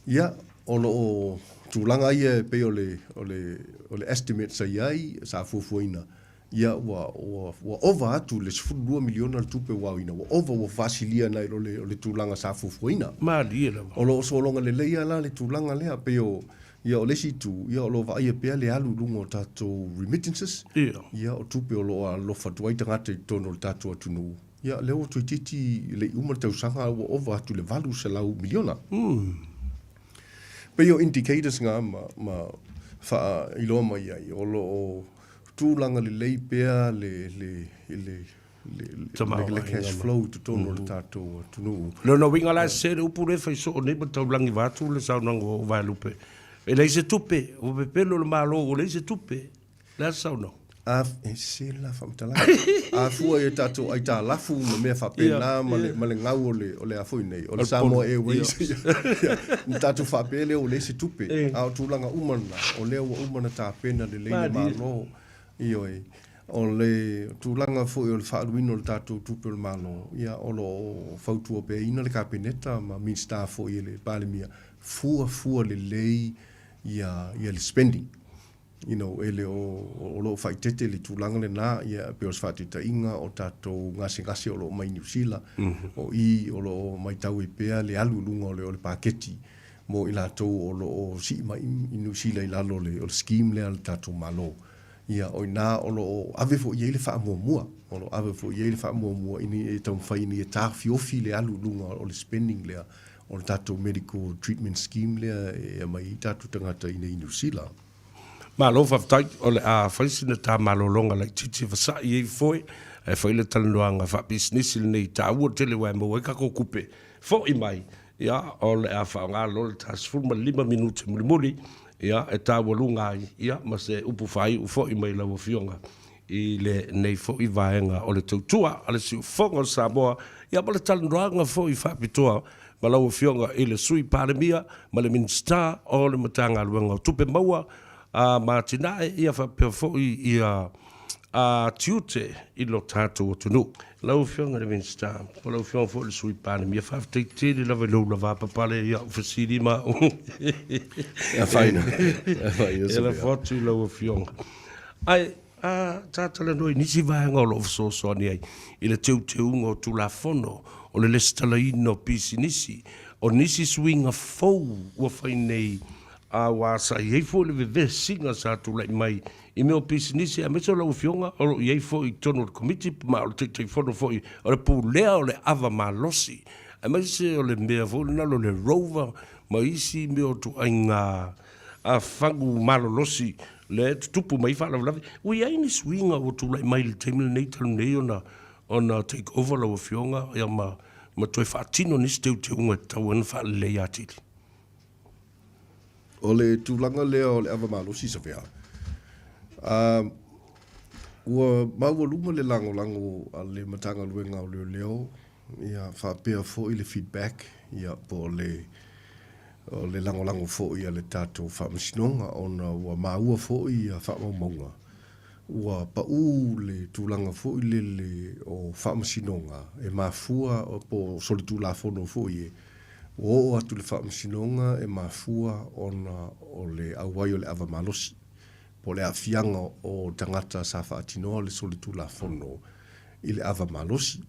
S1: ia, o lo o tulaga ia e pei o le, o le, o le estimate sa i ai, sa fuafuaina, ia, ua, ua, ua ova atu le $12 miliona le tupe ua aoina, ua ova, ua faasilia nai lo le, o le tulaga sa fuafuaina.
S2: Malie lava.
S1: O lo o sologa lelei lava la le tulaga lea, pei o, ia, o le isi itu, ia, o lo o vaaia pea le alu i luga o tatou remittances, ia, o tupe o lo o alofa atu ai tagata i totonu o le tatou atunuu. Ia, lea ua toeitiiti le i uma le tausaga a ua ova atu i le $800 miliona. Pei o indicators nga ma, ma faailoa mai ai, o lo o tulaga lelei pea le, le, le, le, le, le cash flow i totonu o le tatou atunuu.
S2: Lona uiga la e sese le upu lea e fai soo nei ma taulagi vaeatu le saunoaga o Vaelupe. E leai se tupe, ua pepelo le Malo ua leai se tupe. Le a se saunoaga?
S1: A, e sese le la faamatalaga. A fua i a tatou aitalafu ma mea faapena ma le, ma le gau o le, o le a foi nei, o le Samoa Airways, ona tatou faapea lea ua leai se tupe. A o tulaga uma lena, o lea ua uma ona tapena lelei le Malo. Ioe. O le tulaga foi o le faaaluina o le tatou tupe o le Malo, ia, o lo o fautua peaina le Kapeneta ma Minisita foi e le Palemia, fuafua lelei ia, ia le spending. You know, e le o, o lo o faaeteete le tulaga lena, ia, pei o se faataitaiga o tatou gasegase o lo o mai Niu Sila, o i o lo o matau ai pea le alu i luga o le, o le paketi mo i latou o lo o sii mai i Niu Sila i lalo o le, o le scheme lea a le tatou Malo. Ia, o i ina o lo o ave foi i ai le faamuamua, o lo o ave foi i ai le faamuamua ina ia taumafai ina ia taofiofi le alu i luga o le spending lea o le tatou medical treatment scheme lea e aumai ai tatou tagata i inei i Niu Sila.
S2: Malo faafetai, o le a fai sina ta malologa laitiiti e vasa'i ai foe ae fai le talanoaga faapisinisi lenei taua tele aua e maua ai tatou tupe fo'i mai. Ia, o le a faaaoga loa le ta 15 minute mulimuli, ia, e taualuga ai, ia, ma se upu faaiu fo'i mai lau Afioga i lenei foi vaega o le tautua a le Siufofoga o Samoa, ia ma le talanoaga foi faapitoa ma lau Afioga i le Sui Palemia ma le Minisita o le Matagaluega o Tupe Maua ma Atinae, ia faapea foi ia tiute i lo tatou atunuu. Lau Afioga i le Minisita, po o lau Afioga foi i le Sui Palemia, faafetai tele lava i lou lavapapale i au fesili ma au.
S1: E afaina.
S2: E lafo atu i lau Afioga. Ae a ta talanoa i nisi vaega o lo o fesoasoani ai i le teuteuga o Tulafono o le lesitalaina o pisinisi, o nisi suiga fou ua fai nei, a ua sa i ai foi le vevesiga sa tulai mai i mea o pisinisi, aemaise o lau Afioga o lo o i ai foi i totonu o le Komiti ma o le Taitaifono foi o le Pulea o le Ava Malosi, aemaise o le mea foi lena o le Rover ma isi mea o ituaiga fagu malolosi lea e tutupu mai ai faalavelave. Ua i ai ni suiga ua tulai mai i le taimi lenei talu nei ona ona take over lau Afioga ia ma ma toe faatino nisi teuteuga e tatau ai ona faaleleia atili?
S1: O le tulaga lea o le ava malosi Savea, ua maualuga le lagolago a le Matagaluega o Leoleo Ia faapea foi le feedback, ia po o le o le lagolago foi a le tatou Faamasinoga ona ua maua foi ia faamaumauga ua pau le tulaga foi lele o Faamasinoga e mafua po o solitulafono foi e ua oo atu i le Faamasinoga e mafua ona o le auai o le ava malosi po o le aafiaga o tagata sa faatinoa le solitulafono i le ava malosi.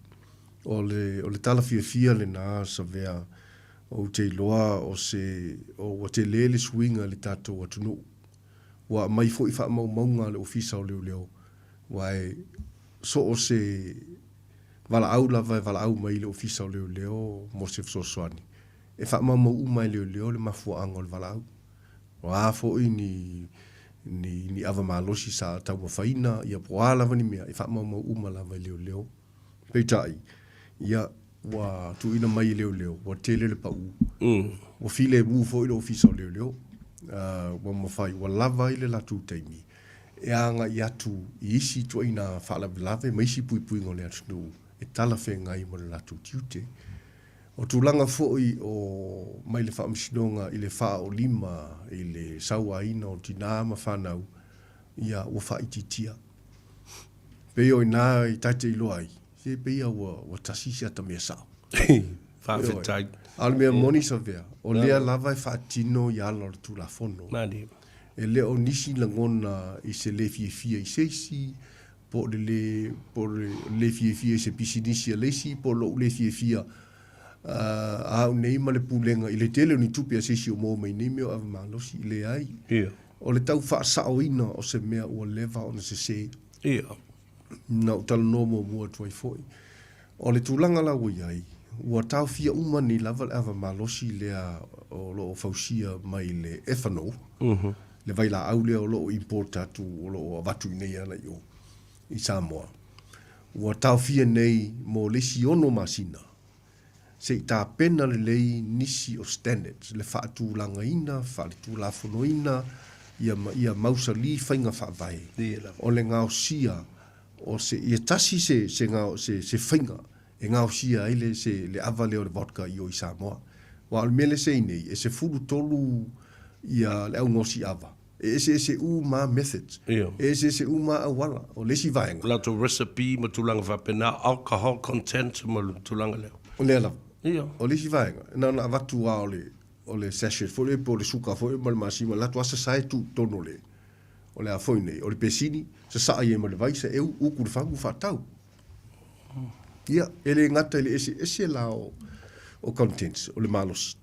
S1: O le, o le tala fiafia lena, Savea, ou te iloa o se, o, ua tele le suiga i le tatou atunuu. Ua aumai foi faamaumauga a le Ofisa o Leoleo, aua e so o se valaau lava e valaau mai i le Ofisa o Leoleo mo se fesoasoani, e faamaumau uma e leoleo le mafuaaga o le valaau. O a foi ni ni ni ava malosi sa taumafaina, ia po o a lava ni mea, e faamaumau uma lava e leoleo. Peitai, ia, ua tuuina mai e leoleo, ua tele le pau. Ua filemu foi le Ofisa o Leoleo, ua mafai, ua lava ai le latou taimi e agai atu i isi ituaiga faalavelave ma isi puipuiga o le atunuu e talafeagai ma le latou tiute. O tulaga foi o mai le Faamasinoga i le faaolima i le sauaina o tinā ma fanau, ia ua faaitiitia. Pei o i ina i ta te iloa ai, se pei a ua, ua tasi si ata mea sao.
S2: Faafetai.
S1: A o le mea moni Savea, o lea lava e faatino i ala o le Tulafono.
S2: Malie.
S1: E le o nisi lagona i se le fiafia i se isi, po o le lē, po o le lē fiafia i se pisinisi a le isi, po o lou lē fiafia a au nei ma le pulega i le tele o ni tupe a se isi o maua mai nei mea o ava malosi. Leai.
S2: Ia.
S1: O le tau faasaoina o se mea ua leva ona sese.
S2: Ia.
S1: Na ou talanoa muamua atu ai foi. O le tulaga la ua i ai, ua taofia uma nei lava le ava malosi lea o lo o fausia mai le ethanol, le vailaau lea o lo o import atu, o lo o avatu i inei ana i o i Samoa. Ua taofia nei mo le isi ono masina se i tapena lelei nisi o standards, le faatulagaina, faaletulafonoina, ia ma ia mausali faiga faavae o le gaosia o se, ia tasi se, se, se, se faiga e gaosia ai le, se, le ava lea o le vodka i o i Samoa. Aua o le mea lea se i nei, e 13 ia le au gaosi ava. E eseese uma methods.
S2: Ia.
S1: E eseese uma auala. O le isi vaega.
S2: O latou recipe ma tulaga faapena, alcohol content ma le tulaga lea.
S1: O lea lava.
S2: Ia.
S1: O le isi vaega, na ona avatu lava o le, o le sachet foi lea po o le suka foi ma le masima, latou lava sasae tuu i totonu o le, o le a foi nei, o le pesini, sasaa i ai ma le vai, saeu, uku i le fagu, faatau. Ia, e le gata i le eseese la o, o contents, o le malosi.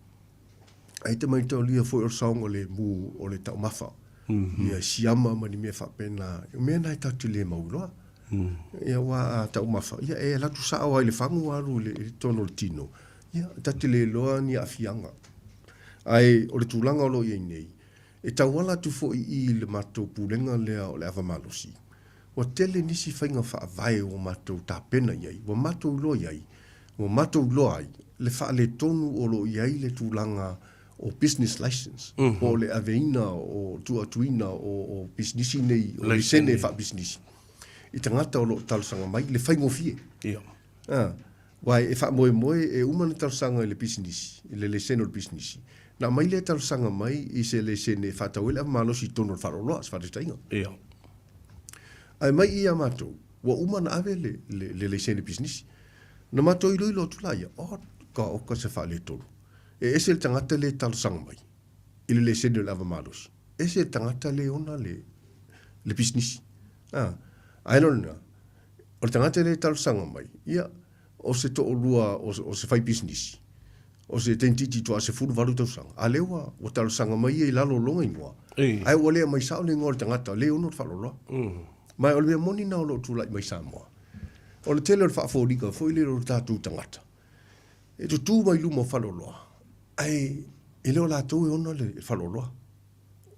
S1: Ae te maitaulia foi o le saogalemu o le taumafa. Ia siama ma ni mea faapena. O mea na e tatou te le mauiloa. Ia aua a taumafa, ia e alu atu sao lava i le fagu alu i totonu o le tino. Ia tatou te le iloa ni aafiaga. Ae o le tulaga o lo o i ai nei, e tauala atu foi i i le matou pulega lea o le ava malosi, Ua tele nisi faiga faavae ua matou tapena i ai, ua matou iloa i ai, ua matou iloa ai le faaletonu o lo o i ai le tulaga o business license, po o le aveina o tuuatuina o pisinisi nei, o laisene faapisinisi i tagata o lo o talosaga mai, le faigofie.
S2: Ia.
S1: Aua e faamoemoe e uma ona talosaga i le pisinisi, i le laisene o le pisinisi, ona aumai lea talosaga mai i se laisene e faatau ai le ava malosi i totonu o le faaaloaloa, se faataitaiga.
S2: Ia.
S1: Ae mai i ia matou, ua uma ona ave le, le, le laisene pisinisi. Na matou iloilo atu laia, oh, ka oka se faaletonu. E ese le tagata lea e talosaga mai i le laisene o le ava malosi, ese le tagata lea e ona le, le pisinisi. Ah, ae le o lena, O le tagata lea e talosaga mai, ia, o se toalua o, o se faipisinisi, o se teinititi toa 18 tausaga, a lea ua, ua talosaga mai ia i lalo o lona igoa,
S2: Ei.
S1: ae ua le aumai sao le igoa o le tagata, lea e ono le faaaloaloa. Ma o le mea moni lena o lo o tulai mai Samoa. O le tele o le faafoliga foi lele o tatou tagata, e tutū mai luma o faleoloa, ae e le o latou e ona le faleoloa.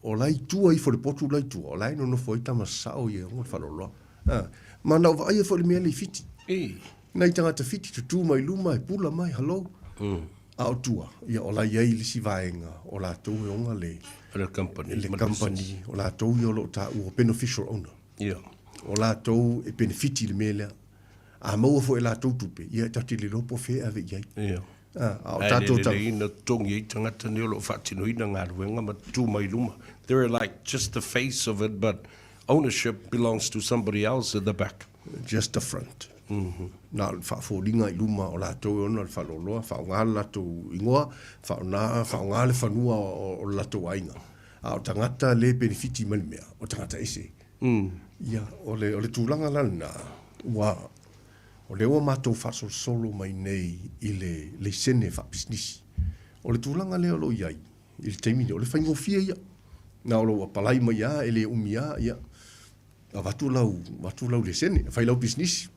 S1: O la i tua ifo i le potu la i tua, o la e nonofo ai tama sasao ia e ona le faleoloa. A, ma na ou vaaia foi le mea lea i Fiti.
S2: Ei.
S1: Nai tagata Fiti tutū mai luma e pula mai, hello. A o tua, ia o la e i ai le isi vaega o latou e ona le,
S2: Le company.
S1: le company, o latou ia o lo o taua beneficial owner.
S2: Ia.
S1: O latou e penefiti i le mea lea. A maua foi e latou tupe, ia e tatou te le iloa po o fea e ave i ai.
S2: Ia.
S1: A o
S2: Ae
S1: tatou
S2: le lelei na totogi ai tagata nei o lo o faatinoina galuega ma tu mai luma. They're like just the face of it but ownership belongs to somebody else at the back.
S1: Just the front. Na o le faafoliga i luma o latou e ona le faaaloaloa, faaaoga le latou igoa, faaaoga, faaaoga le fanua o le latou aiga. A o tagata le penefiti mai le mea, o tagata ese. Ia, o le, o le tulaga la lena, ua, O lea ua matou faasolosolo mai nei i le laisene faapisinisi. O le tulaga lea o lo o i ai i le taimi nei, o le faigofie ia. Na o lou apalai mai lava, e le umi lava, ia, avatu lau, avatu lau lesene, fai lau pisinisi.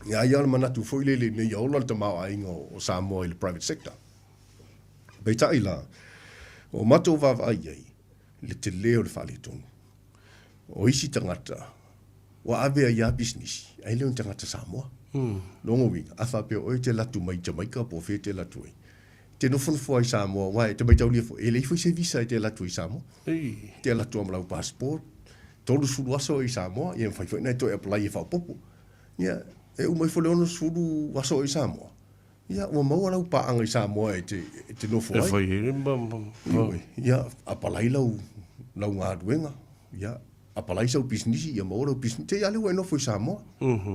S1: Ia, ai lava o le manatu foi lele ina ia ola le tamaoaiga o Samoa i le private sector. Peitai la, ua matou vaavaai i ai i le tele o le faaletonu. O isi tagata ua ave ai lava pisinisi, ae le o ni tagata Samoa. Lona uiga, a faapea o oe e te alu atu mai Jamaica po o fea e te alu atu ai, e te nofonofo lava i Samoa, aua e te mataulia foi, e leai foi se visa e te alu atu ai i Samoa. E te alu atu lava ma lau passport, 30 aso oe i Samoa, ia e mafai foi ona e toe apply e faaopoopo. Ia, e uma ifo le 60 aso oe i Samoa, Ia, ua maua lau paaga i Samoa e te, e te nofo ai.
S2: E fai ai ma, ma,
S1: ma. Ia, apalai lau, lau galuega. Ia, apalai sau pisinisi, ia maua lau pisinisi. Te i a lea ua e nofo i Samoa.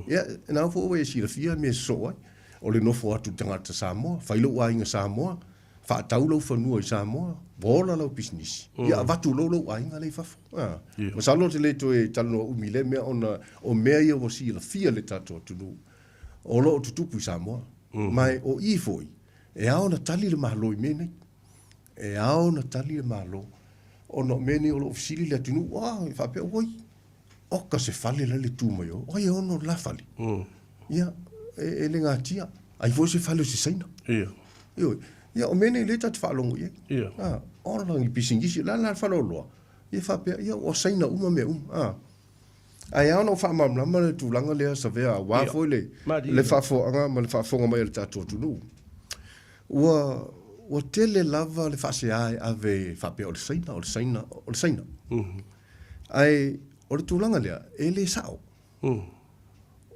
S1: Ia, na foi ua e silafia mea e sosoo ai. O le nofo atu i tagata Samoa, fai lou aiga Samoa, faatau lau fanua i Samoa, ua ola lau pisinisi. Ia, avatu loa lou aiga lea i fafo. Ah. Masalo ou te le toe talanoa umi i lea mea ona o mea ia ua silafia e le tatou atunuu. O lo o tutupu i Samoa. Ma o i foi, e ao ona tali le Malo i mea nei. E ao ona tali le Malo, ona o mea nei o lo o fesili le atunuu, a, e faapea, oi, oka se fale la le tu mai o, oi e ono le la fale. Ia, e, e le gatia. Ai foi se fale o se Saina.
S2: Ia.
S1: Ioe. Ia, o mea nei lea tatou te faalogo i ai.
S2: Ia.
S1: A, ola ni pisinisi, la la le faleoloa. Ia faapea, ia ua Saina uma mea uma. A. Ae ao ona ou faamalamalama le tulaga lea Savea aua foi le, le faafofoga ma le faafofoga mai a le tatou atunuu. Ua, ua tele lava le faasea e ave faapea o le Saina, o le Saina, o le Saina. Ae o le tulaga lea, e le sao.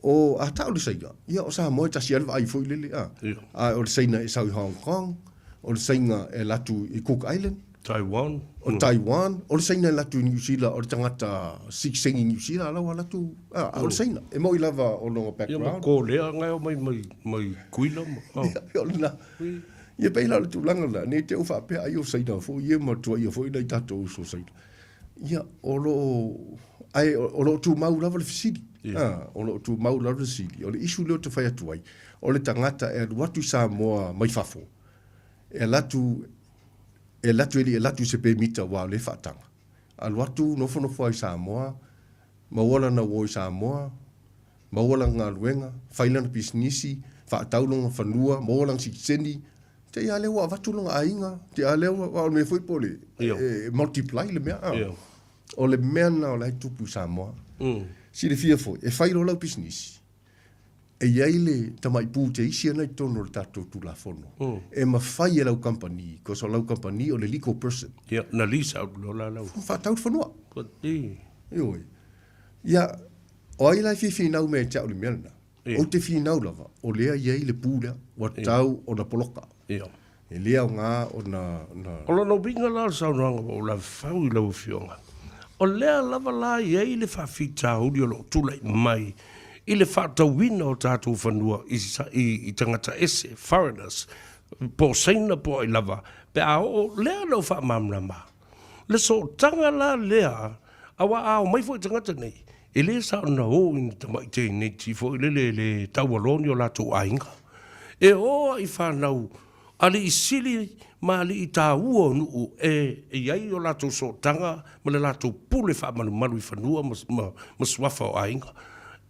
S1: O, a tau le Saina, ia o Samoa e tasi lava le vaai foi lele, a. A o le Saina e sau i Hong Kong, o le Saina e alu atu i Cook Island,
S2: Taiwan.
S1: O Taiwan, o le Saina e alu atu i Niu Sila, o le tagata sitiseni Niu Sila la ua alu atu, a o le Saina. E moni lava o lona background.
S2: Ia ma Kolea na e omai mai, mai Tutuila ma, oh.
S1: Ia, o lena. Ia pei la o le tulaga lena, ne i te i ua faapea ai o Saina foi ia ma tuuaia foi nai tatou uso Saina. Ia, o lo o, ae o lo o tumau lava le fesili. Ia. O lo o tumau lava le fesili. O le issue lea ou te fai atu ai, o le tagata e alu atu i Samoa mai fafo, e alu atu, e alu atu e le i alu atu i se pemita aua o lea e faataga. Alu atu nofonofo ai i Samoa, maua lana uo i Samoa, maua lana galuega, fai lana pisinisi, faatau lona fanua, maua lana sitiseni, te i a lea ua avatu lona aiga, te i a lea ua, aua o le mea foi po o le, e multiply le mea. O le mea lena o la e tupu i Samoa. Silafia foi, e fai loa lau pisinisi, E i ai le tamai pu teisi ana i totonu o le tatou Tulafono e mafai e lau kamupani, because o lau kamupani o le legal person.
S2: Ia, na lease out loa la lau.
S1: Faatau le fanua. Ioe. Ia, o ai la e fia finau mai ia te au i le mea lena? Ou te finau lava, o lea e i ai le pu lea, ua tatau ona poloka.
S2: Ia.
S1: E le aoga ona, ona.
S2: O lona uiga la o le saunoaga ua ou lavefau i lau Afioga, o lea lava la e i ai le faafitauli o lo o tulai mai i le faatauina o tatou fanua i, i, i tagata ese, foreigners, po o Saina po o ai lava, pe a oo, lea na ou faamalamalama. Le sootaga la lea, aua a omai foi tagata nei, e le sao na o i ni tamai teineiti foi lele e le taualoa ni o latou aiga. E o a i fanau alii sili ma alii taua o nuu e i ai o latou sootaga ma le latou pule faamalumalu i fanua ma, ma, ma suafa o aiga.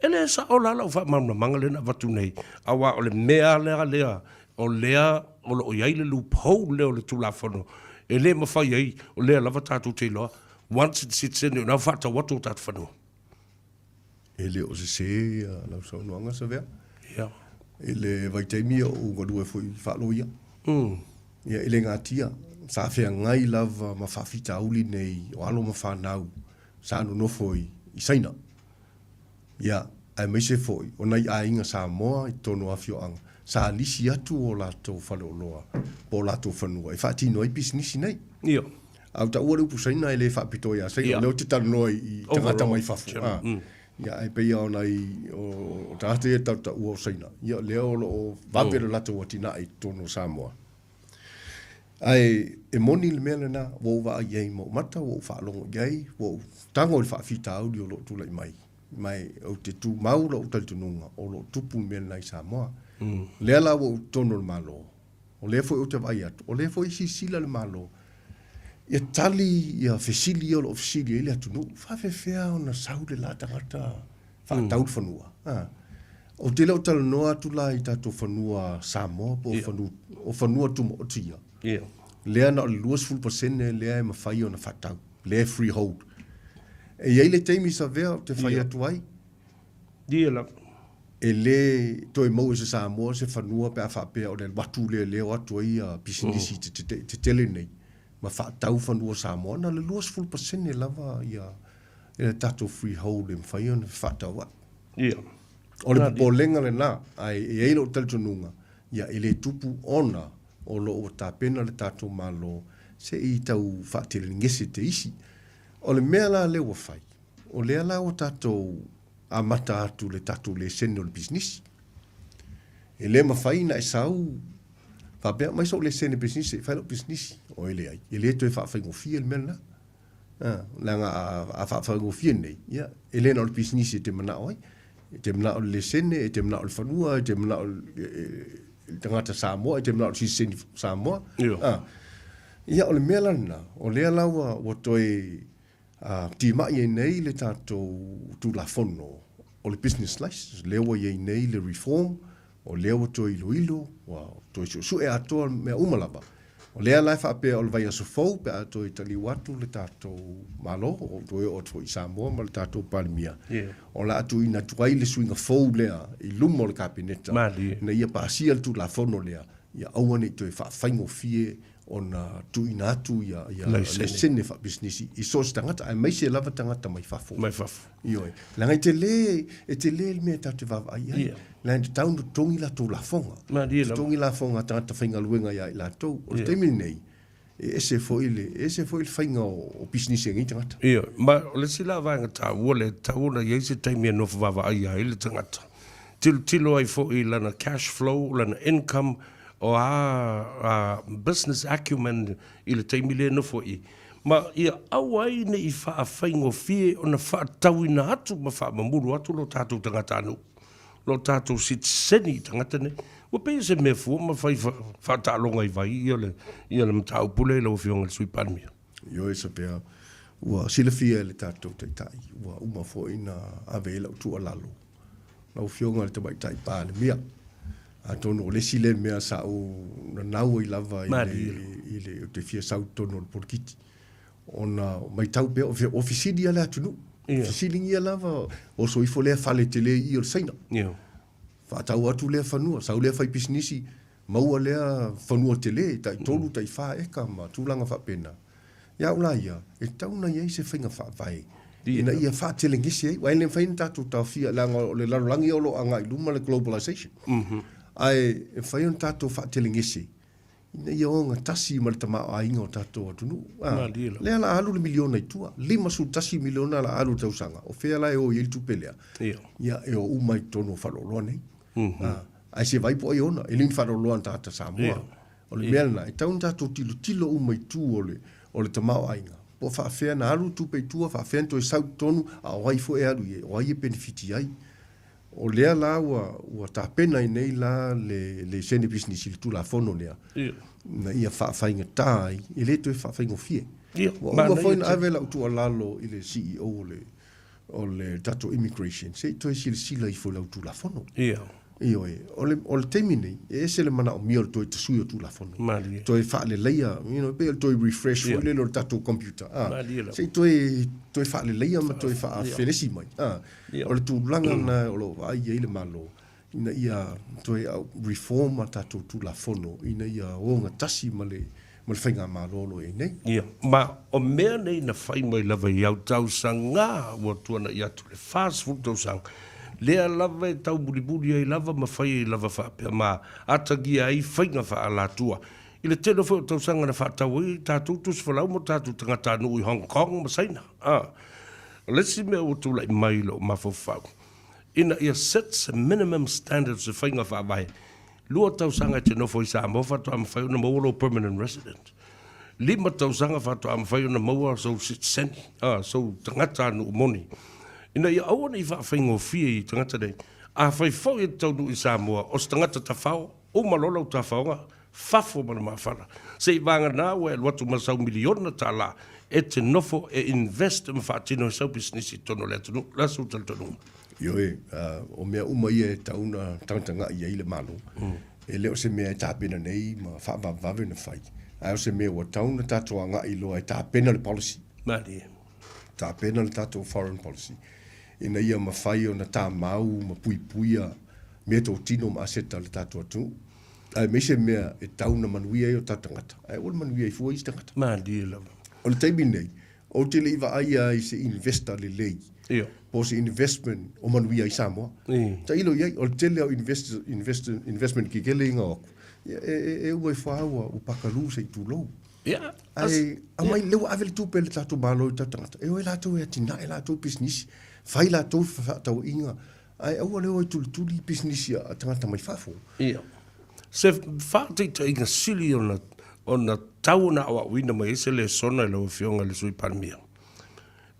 S2: E le sao la lau faamalamalamaga lea na avatu nei, aua o le mea lea lea o lea o lo o i ai le loophole lea o le Tulafono e le mafai ai, o lea lava tatou te iloa, once it's citizen, o lena ua faatau atu o tatou fanua.
S1: E le o sese lau saunoaga Savea.
S2: Ia.
S1: I le vaitaimi o ou galue foi faaloia. Ia, e le gatia, sa feagai lava ma faafitauli nei o alo ma fanau sa nonofo i Saina. Ia, aemaise foi o nai aiga Samoa i totonu o afioaga, sa lisi atu o latou faleoloa po o latou fanua e faatino ai pisinisi nei.
S2: Ia.
S1: A ua taua le upu Saina e le faapitoa ia Saina, o lea ou te talanoa i tagata mai fafo. Ia, ae pei lava o nai o tagata ia tatou taua o Saina, ia o lea o lo o vave le latou atinae i totonu o Samoa. Ae e moni le mea lena, ua ou vaai i ai ma ou mata, ua ou faalogo i ai, ua ou tago i le faafitauli o lo o tulai mai. Ma ou te tumau lou talitonuga o lo o tupu le mea lena i Samoa. O lea la ua ou i totonu o le Malo, o lea foi ou te vaai atu, o lea foi e silasila le Malo. Ia tali ia fesili ia o lo o fesili ai le atunuu, faafefea ona sau le la tagata faatau le fanua? A. Ou te le o talanoa atu la i tatou fanua Samoa po o fanua, o fanua tumaoti ia.
S2: Ia.
S1: Lea na o le 20% lea e mafai ona faatau, lea e freehold. E i ai le taimi Savea ou te fai atu ai.
S2: Ia lava.
S1: E le toe maua e se Samoa se fanua pe a faapea o le alu atu lea lea o atu ai pisinisi tetele nei ma faatau fanua Samoa, na o le 20% lava ia le tatou freehold e mafai ona fefaatauai.
S2: Ia.
S1: O le popolega lena, ae e i ai lou talitonuga, ia e le tupu ona o lo o ua tapena le tatou Malo se i tau faatelegese te isi. O le mea la lea ua fai, o lea la ua tatou amata atu le tatou lesene o le pisinisi. E le mafai ona e sau faapea, aumai sou lesene pisinisi se i fai lau pisinisi. Oi leai, e le toe faafaigofie le mea lena. A, leaga a faafaigofie nei, ia, e le na o le pisinisi e te manao ai. E te manao i le lesene, e te manao i le fanua, e te manao i le tagata Samoa, e te manao i le sitiseni Samoa. A, ia, o le mea la lena, o lea la ua, ua toe Timai ai nei le tatou Tulafono o le Business License, lea ua i ai nei le reform, o lea ua toe iloilo, ua toe suesue atoa mea uma lava. O lea la e faapea o le vaiaso fou pe a toe taliu atu le tatou Malo, o toe oo atu foi i Samoa ma le tatou Palemia, o le a tuuina atu ai le suiga fou lea i luma o le Kapeneta ina ia pasia le Tulafono lea, ia aua ne i toe faafaigofie ona tuuina atu ia, ia laisene faapisinisi i so o se tagata, aemaise lava tagata mai fafo.
S2: Mai fafo.
S1: Ioe. Leaga e tele, e tele le mea e tatou te vaavaai i ai. Yeah. Leaga e tatau ona totogi latou lafoga.
S2: Malie lava.
S1: Totogi lafoga a tagata faigaluega ia i latou. O le taimi lenei, e ese foi le, e ese foi le faiga o, o pisinisi a nei tagata.
S2: Ioe. Ma o le isi la vaega taua lea, e tatau ona i ai se taimi e nofo vaavaai ai le tagata. Tilotilo ai foi i lana cash flow, lana income, o a business acumen i le taimi lea e nofo i, ma ia aua ai ne i faafaigofie ona faatauina atu ma faamamulu atu lo tatou tagatanuu, lo tatou sitiseni i tagata nei. Ua pei o se mea fua ma fai faataaloga i vai ia le, ia le mataupu lea i lau Afioga i le Sui Palemia.
S1: Ioe Sapea, ua silafia e le tatou Taitai, ua uma foi na ave ai lau tuualalo lau Afioga i le Tamaitai Palemia. Atonu o le isi lea mea sa ou nanau ai lava i le, i le, ou te fia sau i totonu o le polokiki, ona matau pea, o fesili lava le atunuu,
S2: Ia.
S1: fesiligia lava, oso ifo lea fale tele i i o le Saina.
S2: Ia.
S1: Faatau atu lea fanua, sau lea fai pisinisi, maua lea fanua tele, tai tolu, tai fa eka ma tulaga faapena. Ia au la ia, e tatau ona i ai se faiga faavae ina ia faatelegese ai, aua e le mafai ona tatou taofia, leaga o le lalolagi o lo o agai i luma le globalization. Ae e mafai ona tatou faatelegese ina ia ogatasi ma le tamaoaiga o tatou atunuu.
S2: Lea
S1: o le a alu le miliona i tua, $51 miliona o le a alu i le tausaga. O fea la e o i ai le tupe lea? Ia, e o uma i totonu o faleoloa nei. Ae se vai po o ai e ona, e le ni faleoloa a ni tagata Samoa. O le mea lena, e tatau ona tatou tilotilo uma i tu o le, o le tamaoaiga, po o faafefea ona alu tupe i tua, faafefea ona toe sau i totonu, a o ai foi e alu i ai, o ai e penefiti ai. O lea la ua, ua tapena ai nei la le laisene pisinisi i le Tulafono lea, ina ia faafaigata ai, e le toe faafaigofie. Ua uma foi ona ave lau tuualalo i le CEO o le, o le tatou immigration, se i toe silasila ifo i lau Tulafono.
S2: Ia.
S1: Ioe. O le, o le taimi nei, e ese le manaomia o le toe tasui o Tulafono.
S2: Malie.
S1: Toe faaleleia, you know, pei o le toe refresh foi lele o le tatou computer. Ah,
S2: Malie lava.
S1: Se i toe, toe faaleleia ma toe faafelesi mai. Ah,
S2: Ia.
S1: O le tulaga lena o lo o vaai i ai le Malo, ina ia toe reform a tatou Tulafono ina ia ogatasi ma le, ma le faigamalo o lo o i ai nei.
S2: Ia, ma o mea nei na fai mai lava i au tausaga ua tuanai atu le 40 tausaga, lea lava e taubulibuliai ai lava ma fai ai lava faapea ma atagia ai faiga faaalatua. I le tele foi o tausaga na faatau ai tatou tusi folau mo tatou tagatanuu i Hong Kong ma Saina. A o le isi mea ua tulai mai i lou mafaufau, ina ia set se minimum standard se faiga faavae Lua tausaga e te nofo i Samoa faatoa mafai ona maua lou permanent resident. Lima tausaga faatoa mafai ona maua sou sitiseni, sou tagatanuu moni. Ina ia aua ne i faafaigofie i tagata nei. Afai foi e te taunuu i Samoa, o se tagata tafao, uma loa lau tafaoga, fafo ma le mafala. Se i vagana ua e alu atu ma sau miliona tala e te nofo e invest ma faatino ai sau pisinisi i totonu o le atunuu. O le a sou talitonuga?
S1: Ioe, o mea uma ia e tatau ona tagatagai i ai le Malo. E le o se mea e tapena nei ma faavavevave ona fai, ae o se mea ua tatau ona tatou agai loa e tapena le policy.
S2: Malie.
S1: Tapena le tatou foreign policy ina ia mafai ona tamau ma puipuia meatotino ma aseta a le tatou atunuu, aemaise mea e tatau ona manuia ai o tatou tagata, ae aua le manuia ai fua isi tagata.
S2: Malie lava.
S1: O le taimi lenei, ou te le i vaaia ai se investor lelei po o se investment o manuia ai Samoa. Tailo i ai, o le tele o invest, invest, investment kekele i ngao aku, e, e, e ua ifo lava ua, ua pakalu se i tulou.
S2: Ia,
S1: Ae aumai, lea ua ave le tupe a le tatou Malo i tatou tagata, e o ai latou e atinae latou pisinisi, fai latou fefaatauaiga, ae aua le o e tulituli pisinisi a tagata mai fafo.
S2: Ia. Se faataitaiga sili ona, ona tau ona aoaoina mai ai se lesona i lau Afioga i le Sui Palemia.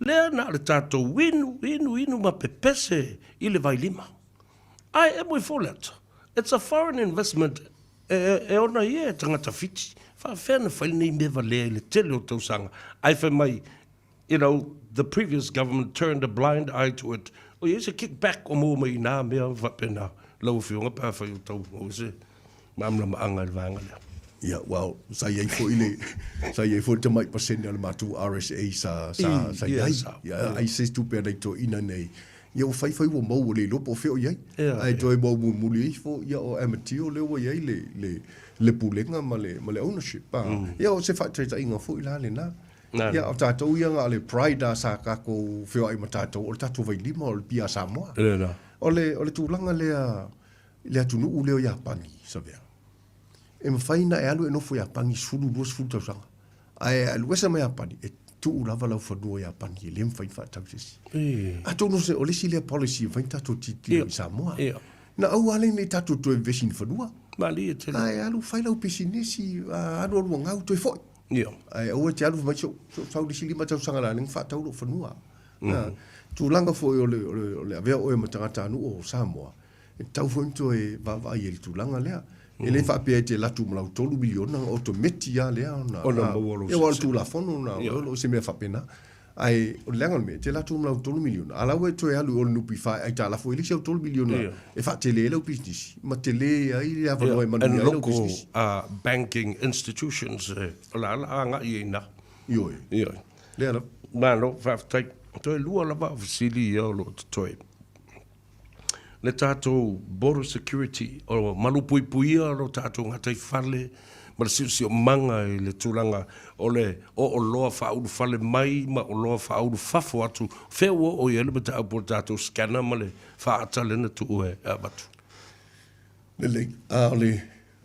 S2: Lea na o le tatou inu, inu, inu ma pepese i le vailima. Ae emo ifo le ata. It's a foreign investment e, e, e ona ia e tagata Fiti. Faafefea na fai lenei mea valea i le tele o tausaga, ae fai mai you know, the previous government turned a blind eye to it. O i ai se kickback o maua mai i nā mea faapena, lau Afioga, pe afai o tau maua se malamalamaaga i le vaega lea.
S1: Ia, well, sa i ai foi le, sa i ai foi le tamai pasene a le matou RSA sa, sa, sa i ai. Ia, ai se tupe a nai toeaiina nei. Ia, ua fai fai ua maua, ua le iloa po o fea o i ai. Ae toe maua mulimuli ifo, ia, o Amatil lea ua i ai le, le, le pulega ma le, ma le ownership. Ia, o se faataitaiga foi la lena. Ia, o tatou ia na o le pride lava sa tatou feoai ma tatou, o le tatou vailima o le pia a Samoa. O le, o le tulaga lea i le atunuu lea o Iapani, Savea, e mafai ona e alu e nofo i Iapani 10, 20 tausaga, ae alu ese mai Iapani, e tuu lava lau fanua i Iapani, e le mafai ona faatau i se isi. Atonu o le isi lea policy e mafai ona tatou tilotilo i Samoa. Na aua lava ne i tatou toe vevesi i ni fanua.
S2: Malie tele.
S1: Ae alu fai lau pisinisi, alu alu gau toe foi.
S2: Ia.
S1: Ae aua e te alu fai mai, so, so sau le isi 5 tausaga la lea na faatau lou fanua. Mm. Tulaga foi o le, o le, o le avea oe ma tagatanuu o Samoa, e tatau foi ona toe vaavaai i le tulaga lea. E le faapea e te alu atu ma lau 3 miliona, otometi lava lea ona,
S2: Ona maua lou
S1: ia, aua o le Tulafono na, o se mea faapena. Ae o le leaga o le mea, e te alu atu ma lau 3 miliona, a o la ua e toe alu i o i le NPF e aitalafu ai le isi au 3 miliona e faatele ai lau pisinisi, ma tele ai le avanoa e manuia ai lau pisinisi.
S2: And local banking institutions, o le a la agai i ina.
S1: Ioe.
S2: Ioe.
S1: Lea lava.
S2: Malo, faafetai. Toe lua lava au fesili ia o lo o totoe. Le tatou border security, o malupuipuia lo tatou gataifale ma le siosiomaga i le tulaga o le o oloa faaulufale mai ma oloa faaulufafo atu, fea ua oo i ai le mataupu o le tatou scanner ma le faata lea na tuu e avatu?
S1: Lelei. A o le,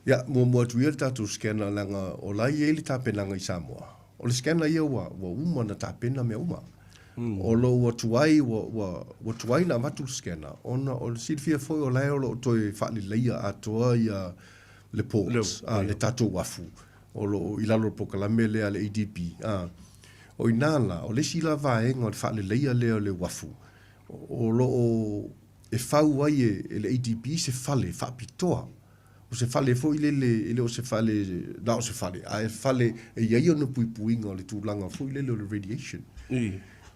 S1: ia, muamua atu ia le tatou scanner leaga o la e i ai le tapenaga i Samoa. O le scanner ia ua, ua uma ona tapena mea uma. O lo ua tuai, ua, ua, ua tuai ona avatu le scanner ona o le silafia foi o la e o lo o toe faaleleia atoa ia le port, a, le tatou uafu o lo o i lalo o le polokalame lea a le ADB. A, o i ina la, o le isi la vaega o le faaleleia lea o le uafu, o lo o e fau ai e le ADB se fale faapitoa. O se fale foi lele, e le o se fale, na o se fale, ae fale e i ai ona puipuiga o le tulaga foi lele o le radiation.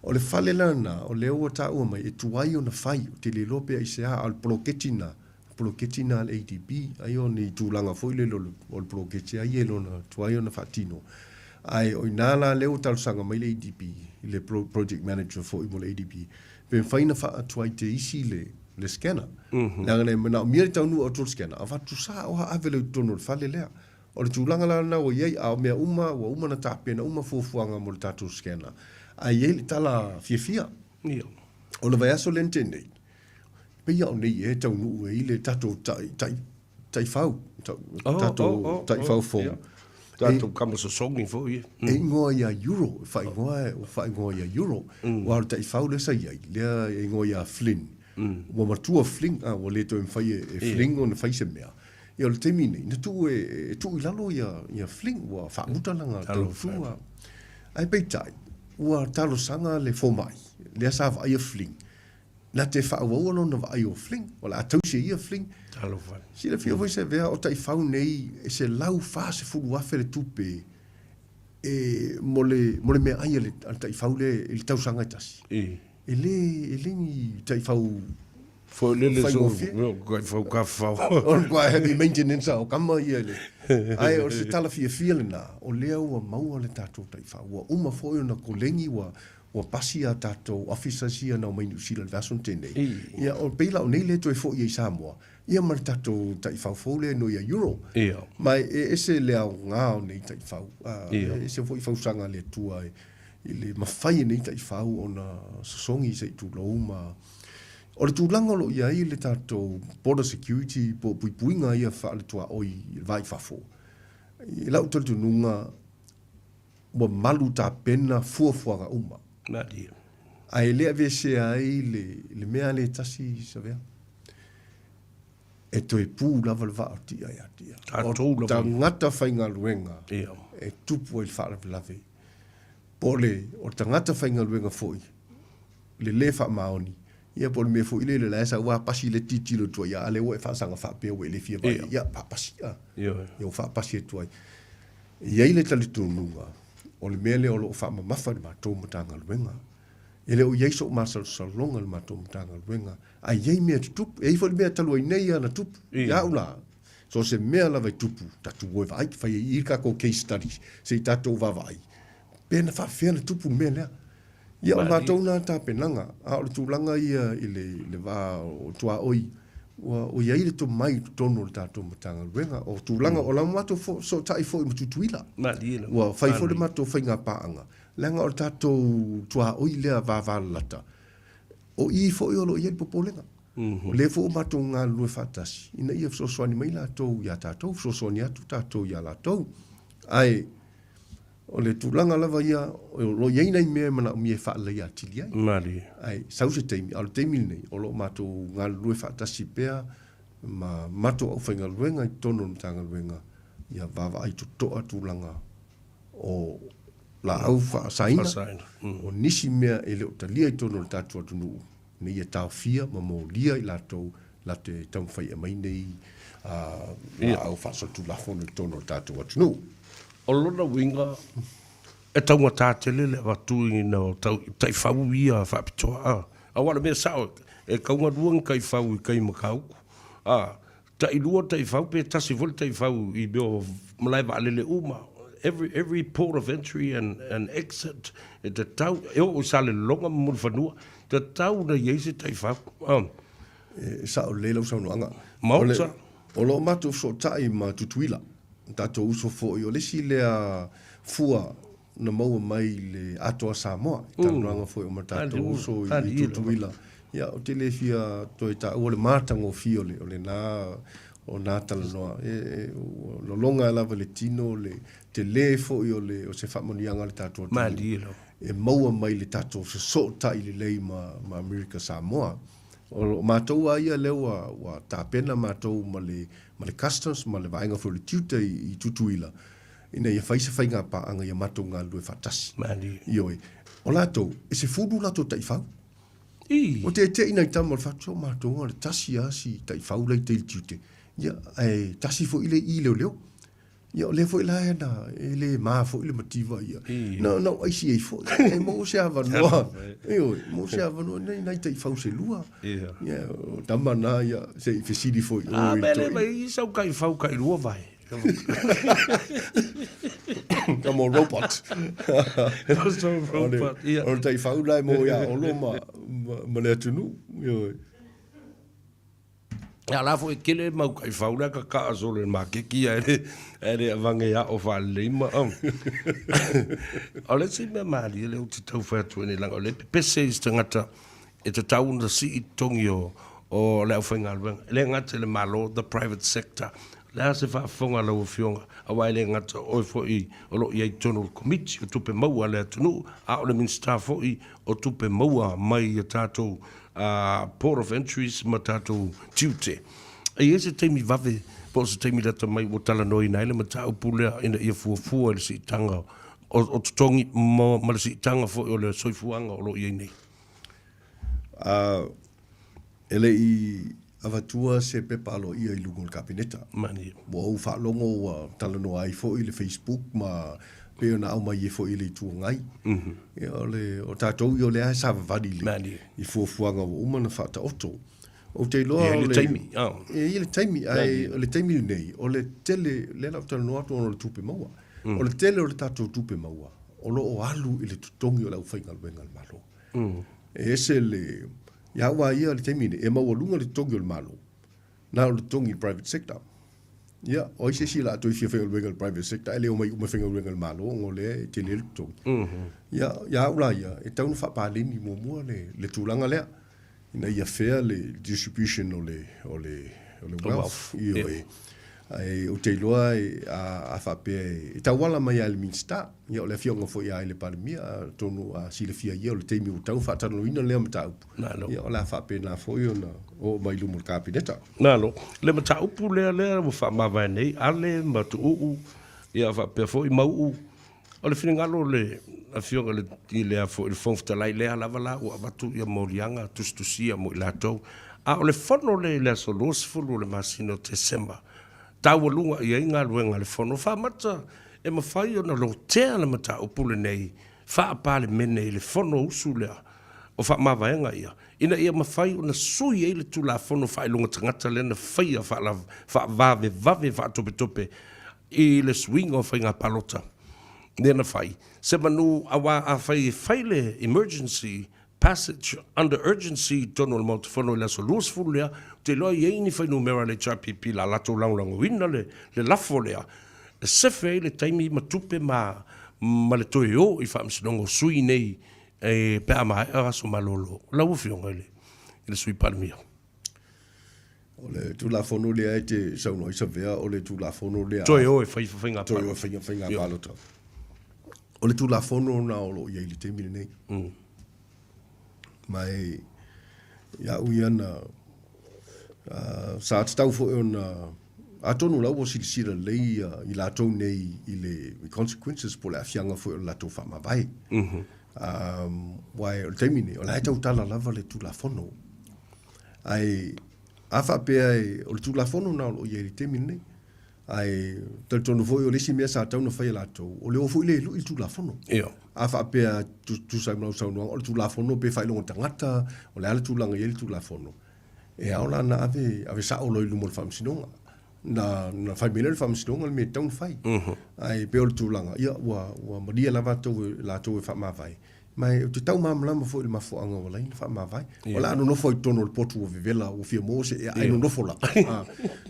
S1: O le fale la lena, o lea ua taua mai, e tuai ona fai, ou te le iloa pe aisea, a o le poloketi lena, poloketi lena a le ADB, ai o ni tulaga foi lele o le poloketi lava ia e lona tuai ona faatino. Ae o i ina la lea ua talosaga mai le ADB, i le project manager foi mo le ADB, pe mafai ona faatuai te isi le, le scanner. Leaga na e manaomia le taunuu atu o le scanner, avatu sao lava ave lea i totonu o le fale lea. O le tulaga la lena ua i ai, a o mea uma, ua uma ona tapena uma fuafuaga mo le tatou scanner. Ae i ai le tala fiafia. O le vaiaso lea na tea nei, pei lava o nei ea e taunuu ai le tatou tai, tai, taifau, tatou taifau fou.
S2: Tatou kama sosogi foi ia.
S1: E ingoa ia Euro, e faaigoa, ua faaigoa ia Euro. Aua o le taifau lea sa i ai, lea e ingoa ia Flynn. Ua matua Flynn, a ua le toe mafai e Flynn ona fai se mea. Ia o le taimi nei, na tuu e, e tuu i lalo ia, ia Flynn, ua faamuta lana tautua. Ae peitai, ua talosaga le fomai, lea sa vaaia Flynn. Na te faaauaua lona vaai o Fling, o le a tausi e ia Fling.
S2: Talofa.
S1: Silafia foi Savea, o taifau nei e 140,000 le tupe e mo le, mo le meaai a le, a le taifau lea i le tausaga e tasi. E le, e le ni taifau
S2: Foi lele so, taifau kafafao.
S1: O le matua heavy maintenance o kama ia le. Ae o se tala fiafia lena, o lea ua maua le tatou taifau. Ua uma foi ona koleni ua, ua pasi a tatou officers ia na omai Niu Sila i le vaiaso na tea nei. Ia, o pei la o nei lea e toe foi ai i Samoa, ia ma le tatou taifau fou lea e noi ia Euro. Ma e ese le aoga o nei taifau. E ese foi fausaga a le Atua i le mafai e nei taifau ona sosogi se i tulou ma O le tulaga o lo o i ai le tatou border security po o puipuiga ia faale-tuaoi i le va i fafo, i lau talitonuga, ua malu tapena fuafuaga uma.
S2: Malie.
S1: Ae le aveesea ai le, le mea lea e tasi, Savea. E toe pu lava le vaa o tia ia te ia.
S2: Tatou
S1: lava. Tagata faigaluega e tupu ai le faalavelave. Po o le, o le tagata faigaluega foi, le le faamaoni, ia po o le mea foi lele la e sau lava pasi le tilotilo atu ai, a lea ua e faasaga faapea ua e le fia vaai, ia faapasi, a. Ia ua faapasi atu ai. E i ai le talitonuga, o le mea lea o lo o faamamafa i le matou Matagaluega. E le o i ai sou masalosaloga i le matou Matagaluega, ae i ai mea e tutupu. E i ai foi le mea talu ai nei lava na tupu. Ia au la, so o se mea lava e tupu, tatou o e vaai, fai ai i i le tatou case study, se i tatou vaavaai, pe na faapefea ona tupu le mea lea. Ia, o matou na tapenaga, a o le tulaga ia i le, le va o tuaoi, ua, ua i ai le tomai i totonu o le tatou Matagaluega. O tulaga, o la matou fesootai foi ma Tutuila. Ua fai foi le matou faigapaaga, leaga o le tatou tuaoi lea vavalalata, o i foi o lo o i ai le popolega. O lea foi ua matou galulue faatasi, ina ia fesoasoani mai latou ia tatou, fesoasoani atu tatou ia latou. Ae, O le tulaga lava ia, o lo o i ai nai mea e manaomia e faaleleia atili ai.
S2: Malie.
S1: Ae sau se taimi, a o le taimi lenei, o lo o matou galulue faatasi pea ma matou aufaigaluega i totonu o le Matagaluega, ia vaavaai totoa tulaga o laau faasaina, o nisi mea e le o talia i totonu o le tatou atunuu, ina ia taofia ma molia i latou latou te taumafai e aumai nei laau faasolitulafono i totonu o le tatou atunuu.
S2: O lona uiga, e taugata tele le avatuina o taifau ia faapitoa, aua o le mea sao, e taugalua ni taifau i tai Matautu, a, tailua taifau pe tasi foi le taifau i mea o malae vaalele uma, every, every port of entry and, and exit, e tatau, e oo i Salelologa ma Mulifanua, tatau ona i ai se taifau.
S1: Um. E sao lelei lau saunoaga.
S2: Maota.
S1: O lo o matou fesootai ma Tutuila, tatou uso foi, o le isi lea fua na maua mai i le Atoa Samoa, i talanoaga foi ma tatou uso i Tutuila. Ia, ou te le fia toe taua le matagofie o le, o lena, o na talanoa. E, e, ua lologa lava le tino, le tele foi o, le, o se faamanuiaga a le tatou atunuu e maua mai le tatou fesootai lelei ma, ma Amerika Samoa. O matou lava ia lea ua, ua tapena matou ma le, ma le Customs ma le vaega foi o le Tiute i, i Tutuila, ina ia fai se faigapaaga ia matou galulue faatasi.
S2: Malie.
S1: Ioe. O latou, e 10 latou taifau.
S2: I.
S1: Ua tete'i nai tama o le fatu, o matou na o le tasi lava si taifau la i tai i le tiute. Ia, ae tasi foi le i leoleo. Ia, o lea foi la na, e le ma foi le mativa ia. Na, na ou aisi ai foi. E maua se avanoa. Ioe, maua se avanoa, nai, nai taifau se lua.
S2: Ia.
S1: Ia, o tama na, ia, se i fesili foi
S2: o i le toeaina. A, me le sau taifau tailua vae.
S1: Ka mo robot.
S2: So robot, ia.
S1: O le taifau la e mo ia Olo ma, ma, ma le atunuu. Ioe.
S2: Ia la foi tele mau taifau la kakaa solo i le maketi ae le, ae le avage ao faalelei ma O le isi mea malie lea ou te tau fai atu ai nei leaga o lea e pepese isi tagata e tatau ona sii totogi o, o le aufaigaluega. E le gata i le Malo, the private sector. O le a se faafofoga a lau Afioga, aua e le gata o oe foi o lo o i ai i totonu o le Komiti o Tupe Maua a le atunuu, a o le Minisita foi o Tupe Maua mai i a tatou Port of Entries ma tatou tiute. E i ai se taimi vave po o se taimi lata mai ua talanoaina ai le mataupu lea ina ia fuafua i le siitaga o totogi ma le siitaga foi o le soifuaga o lo o i ai nei?
S1: E le i avatua se pepa aloaia i luga o le Kapeneta.
S2: Malie.
S1: Ua ou faalogo ua talanoa ai foi le Facebook ma pei ona aumai ai foi e le Itu Agai. Ia, o le, o tatou ia o lea e savavali i le, i fuafuaga ua uma ona faataoto. Ou te iloa
S2: E i ai
S1: o
S2: le
S1: le,
S2: taimi, ah.
S1: E i ai le taimi, ae o le taimi lenei, o le tele, lea la ou talanoa atu ona o le tupe maua. O le tele o le tatou tupe maua, o lo o alu i le totogi o le aufaigaluega a le Malo. E ese le, ia au lava ia i le taimi lenei, e maualuga le totogi o le Malo, na o le totogi i le private sector. Ia, o ai se isi o le a toe fia faigaluega i le private sector ae le omai uma e faigaluega i le Malo ona o lea e tele le totogi. Ia, ia au la ia, e tatau ona faapaleni muamua le, le tulaga lea, ina ia fair le distribution o le, o le, o le wealth. Ioe. Ae ou te iloa a, a faapea e tauala mai lava i le Minisita, ia o le afioga foi ia i le Palemia, atonu a silafia ia o le taimi ua tatau ona faatalanoaina lea mataupu,
S2: Malo.
S1: ia o le a faapena foi ona oo mai i luma o le Kapeneta.
S2: Malo. Le mataupu lea lea ua faamavae nei, Ale ma Tuuu, ia faapea foi Mauu, O le finagalo o le Afioga i le, i le, i le Fofoga Fetalai, lea lava la ua avatu ia moliaga tusitusia mo i latou. A o le fono lea i le aso 20 o le masina o Tesema, taualuga i ai galuega a le fono faamata e mafai ona lotea le mataupu lenei faa-Palemene i le Fonousu lea o faamavaega ia, ina ia mafai ona sui ai le Tulafono Faailoga Tagata lea na faia faavavevave faatopetope i le suiga o faiga palota lea na fai, semanu aua afai e fai le emergency passage under urgency i totonu o le Maota Fono i le aso 20 lea, ou te iloa e i ai ni fuainumera a le HRPP la latou lagolagoina le le lafo lea e sefe ai le taimi ma tupe ma ma le toe o i Faamasinoga o sui nei e pe a maea aso malolo. Lau Afioga i le i le Sui Palemia.
S1: O le Tulafono lea e te saunoa ai Savea, o le Tulafono lea...
S2: Toe o e fai faiga
S1: palota. Toe o e fai faiga palota. O le Tulafono na o lo o i ai i le taimi lenei. Ma e, ia au ia na, uh, sa tatau foi ona, atonu la ua silasila lelei ia i latou nei i le i consequences po o le aafiaga foi o le latou faamavae. Mm -hmm. um, aua o le taimi nei, o la e tautala lava le Tulafono. Ae a faapea e, o le Tulafono lena o lo o i ai i le taimi lenei. Ae talitonu foi o le isi mea sa tatau ona fai e latou, o le o foi lea e lui le Tulafono.
S2: Ia.
S1: A faapea tusa ai ma lau saunoaga, o le Tulafono pe faailoga tagata, o le a le tulaga e i ai le Tulafono, e ao la ona ave, ave sao loa i luma o le Faamasinoga. Na, na fai mai lea e le Faamasinoga le mea e tatau ona fai. Ae pei o le tulaga, ia ua, ua malie lava latou e faamavae. Ma ou te tau malamalama foi i le mafuaaga ua ala ai ona faamavae. O le a nonofo ai i totonu o le potu ua vevela, ua fia maua se ea, ae nonofo lava.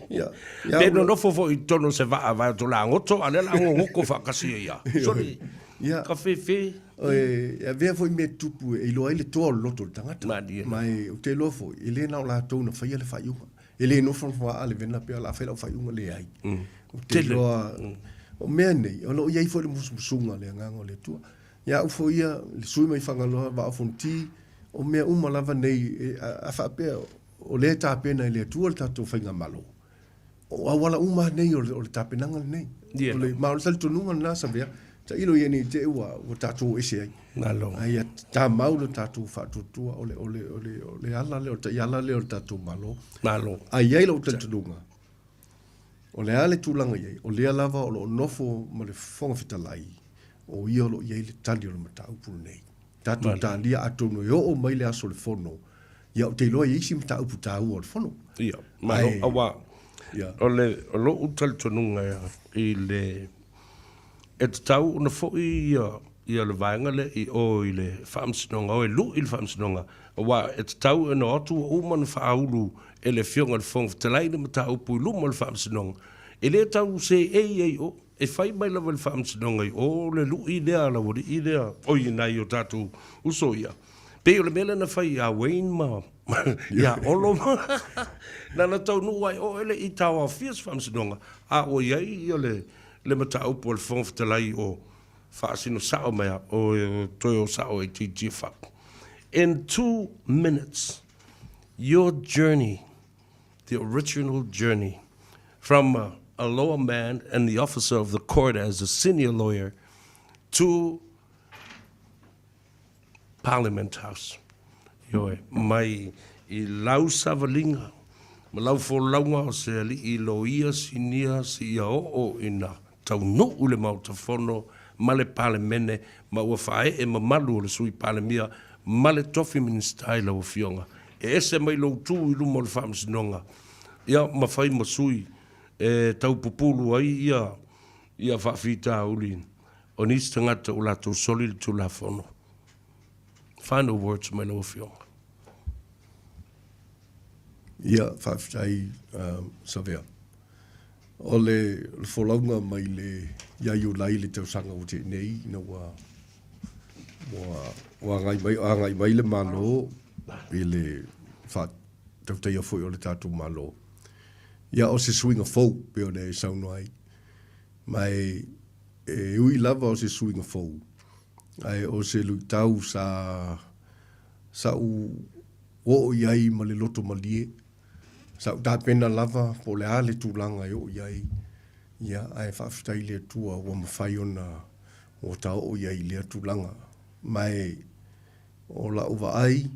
S2: Ia, ia Pe nonofo foi i totonu o se vaa vae o tolagoto, a o lea o le a gogoto faatasi ai lava. Sole,
S1: Ia.
S2: ka fefe.
S1: E avea foi mea tutupu e iloa ai le toa o le loto o le tagata.
S2: Malie.
S1: Ma ou te iloa foi, e le na o latou na faia le faaiuga. E le nofonofo lava a le vena pea o le a fai lau faaiuga, leai. Ou te iloa, o mea nei, o lo o i ai foi le musumusuga a le Agaga o le Atua. Ia au foi ia, le sui mai Fagaloa, Vaa o Fonoti, o mea uma lava nei, e, a, a faapea, o lea e tapena e le Atua le tatou faigamalo, o auala uma lava nei o le, o le tapenaga lenei.
S2: Yeah.
S1: O le, ma o le talitonuga lena, Savea, tailo ia nei te ua, ua tatou o ese ai.
S2: Malo.
S1: A ia tamau le tatou faatuatua, o le, o le, o le, o le ala lea, o le taiala lea o le tatou Malo.
S2: Malo.
S1: A i ai lou talitonuga, O le a le tulaga i ai, o lea lava o lo o nofo ma le Fofoga Fetalai, o ia o lo o i ai le tali o le mataupu lenei. Tatou talia atonu e oo mai le aso o le Fono, ia ou te iloa e i ai isi mataupu taua o le Fono.
S2: Ia, malo, aua o le, o lou talitonuga i le, e tatau ona foi ia, ia le vaega lea i o i le Faamasinoga, o e lui le Faamasinoga, aua e tatau ona o atu ua uma ona faaulu e le Afioga i le Fofoga Fetalai le mataupu i luma o le Faamasinoga, e le tau seei ai i o, e fai mai lava e le Faamasinoga i o le lui lea a laualii lea, oi nai o tatou uso ia. Pei o le mea lea na fai ia Wayne ma ia Olo ma na na taunuu lava i o e le i taoaofia se Faamasinoga, a ua i ai ia le le mataupu a le Fofoga Fetalai o faasino sao mai a o toe o sao e itiiti fau. In 2 minutes, your journey, the original journey, from a, a lower man and the officer of the court as a senior lawyer to Parliament House. Ioe, mai I lau savaliga ma lau folauga o se alii loia sinia seia oo ina taunuu i le Maota Fono ma le Palemene ma ua faaee mamalu o le Sui Palemia ma le Tofi Minisita i lau Afioga e ese mai lou tu i luma o le Faamasinoga ia ma fai ma sui e tau pupulu ai ia ia faafitauli o nisi tagata ua latou soli le Tulafono. Final words mai lau Afioga.
S1: Ia, faafetai Savea. O le folauga mai le ia Iulai i le tausaga ua te'i nei ina ua ua agai mai agai mai le Malo i le faatautaia foi o le tatou Malo. Ia o se suiga fou pei ona e saunoa ai. Ma e e ui lava o se suiga fou, ae o se luitau sa sa ou oo i ai ma le loto malie. Sa ou tapena lava po o le a le tulaga e oo i ai, ia, ae faafetai i le Atua ua mafai ona ua ta oo i ai i lea tulaga. Ma e o lau vaai,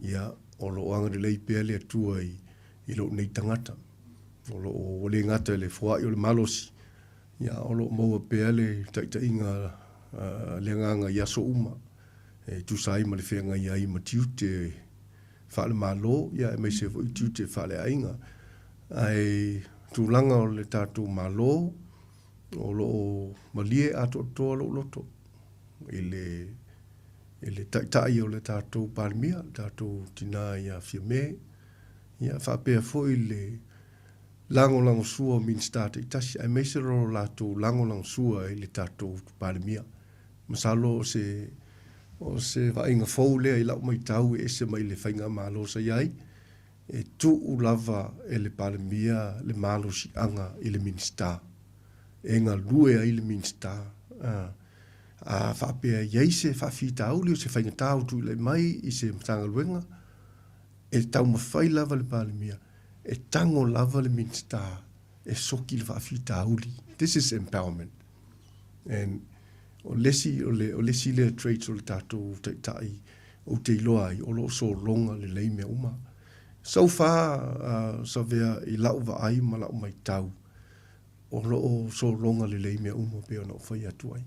S1: ia, o lo o agalelei pea le Atua i, i lou nei tagata. O lo o ua le gata i le foai o le malosi, ia, o lo o maua pea le taitaiga a le Agaga i aso uma e tusa ai ma le feagai ai ma tiute faale-Malo aemaise foi tiute faale-aiga. Ae tulaga o le tatou Malo, o lo o malie atoatoa lou loto i le i le Taitai o le tatou Palemia, le tatou tina ia Fiame, ia faapea foi le lagolagosua o Minisita taitasi, aemaise lo latou lagolagosua i le tatou Palemia. Masalo o se o se vaaiga fou lea i lau matau e ese mai le faigamalo sa i ai, e tuu lava e le Palemia le malosiaga i le Minisita e galue ai le Minisita. A faapea e i ai se faafitauli o se faigata o tuilai mai i se Matagaluega, e taumafai lava le Palemia e tago lava le Minisita e soki le faafitauli. This is empowerment. And o le isi, o le, o le isi lea traits o le tatou taitai ou te iloa ai, o lo o sologa lelei mea uma. So far, uh, Savea, i lau vaai ma lau maitau, o lo o sologa lelei mea uma pei ona ou fai atu ai.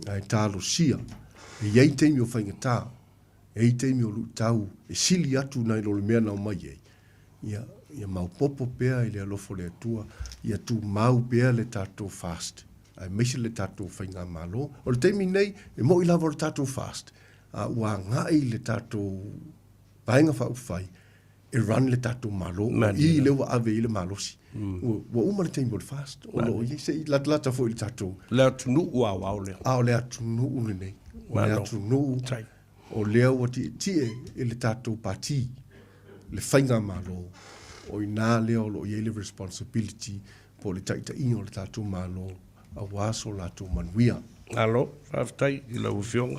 S1: Ae talosia, e i ai taimi o faigata, E i ai taimi o luitau e sili atu nai lo le mea na omai ai, ia, ia maopoopo pea i le alofa o le Atua, ia tumau pea le tatou fast, aemaise le tatou faigamalo. O le taimi nei, e mo'i lava o le tatou fast, a ua agai le tatou Vaega Faaupufai e run le tatou Malo, o i lea ua ave i ai le malosi. Ua, ua uma le taimi o le fast, o lo o i ai, se i latalata foi i le tatou.
S2: Le atunuu aoao lea.
S1: A o le atunuu lenei, o le atunuu o lea ua tietie i le tatou Pati, le Faigamalo, o i ina lea o lo o i ai le responsibility po o le taitaiga o le tatou Malo aua so latou manuia.
S2: Malo, faafetai i lau Afioga.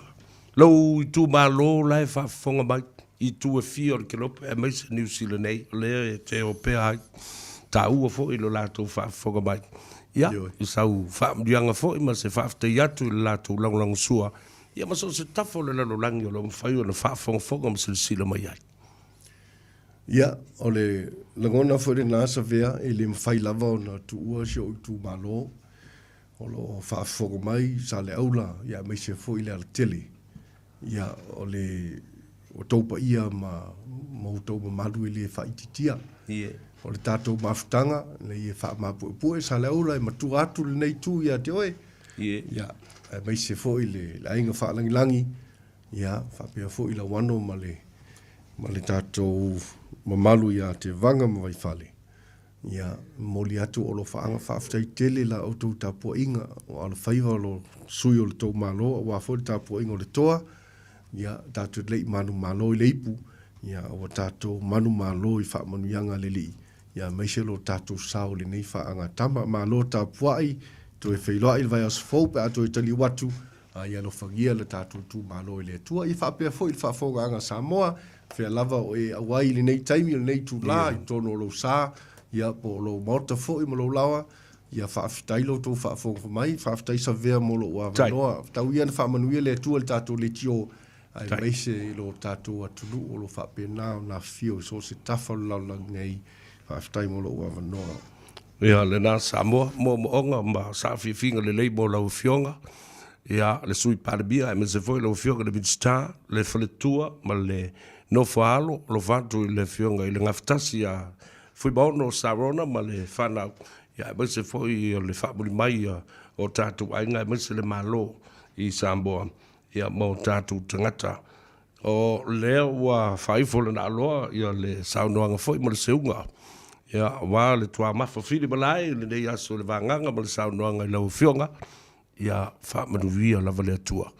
S2: Lou itumalo la e faafofoga mai i itu e fia o le kelope aemaise Niu Sila nei, o lea e te o pea ai. Taua foi lo latou faafofoga mai. Ia, i sau faamanuiaga foi ma se faafetai atu i le latou lagolagosua, ia ma so o se tafa o le lalolagi o lo o mafai ona faafogafoga ma silasila mai ai.
S1: Ia, o le lagona foi lena Savea, e le mafai lava ona tuua si ou itumalo o lo o faafofoga mai Saleaula, ia aemaise foi Lealatele. Ia, o le outou paia ma ma outou mamalu e le faaitiitia. O le tatou mafutaga, ina ia faamapuepue Saleaula e matua atu lenei itu ia te oe. Ia, aemaise foi le aiga faalagilagi, ia, faapea foi Lauano ma le ma le tatou mamalu ia Tevaga ma Vaifale. Ia, momoli atu o alofaaga faafetai tele la outou tapuaiga, o alofaiva o lo sui o le tou Malo aua foi le tapuaiga o le toa, ia, tatou te le i manumalo i le ipu, ia, ua tatou manumalo i faamanuiaga a le Alii, ia aemaise lo tatou sao i lenei faagatama. Malo tapuai, toe feiloai i le vaiaso fou pe a toe taliu atu, A ia alofagia le tatou itumalo e le Atua. Ia faapea foi le faafofogaaga a Samoa, fea lava o e auai i lenei taimi, o lenei itula, i totonu o lou sa, ia, po o lou maota foi ma lou laoa, ia faafetai lo outou faafogafoga mai, faafetai Savea mo lou avanoa. Tau ia ina faamanuia le Atua i le tatou leitio. Aemaise i lo tatou atunuu o lo o faapena ona afifio i so o se tafa o le lalolagi nei. Faafetai mo lou avanoa.
S2: Ia, lena Samoa, moomooga ma saafiafiga lelei mo lau Afioga, ia, le Sui Palemia, aemaise foi lau Afioga i le Minisita, le faletua ma le nofo a alo, alofa atu i le Afioga i le Gafatasi ia Fuimaono Sarona ma le fanau, ia, aemaise foi o le faamuli mai o tatou aiga, aemaise le Malo i Samoa, ia, ma o tatou tagata. O lea ua faaifo le naaloa ia le saunoaga foi ma le seuga, ia, aua le tuamafa fili malae i lenei aso i le vagaga ma le saunoaga i lau Afioga, ia faamanuia lava le Atua.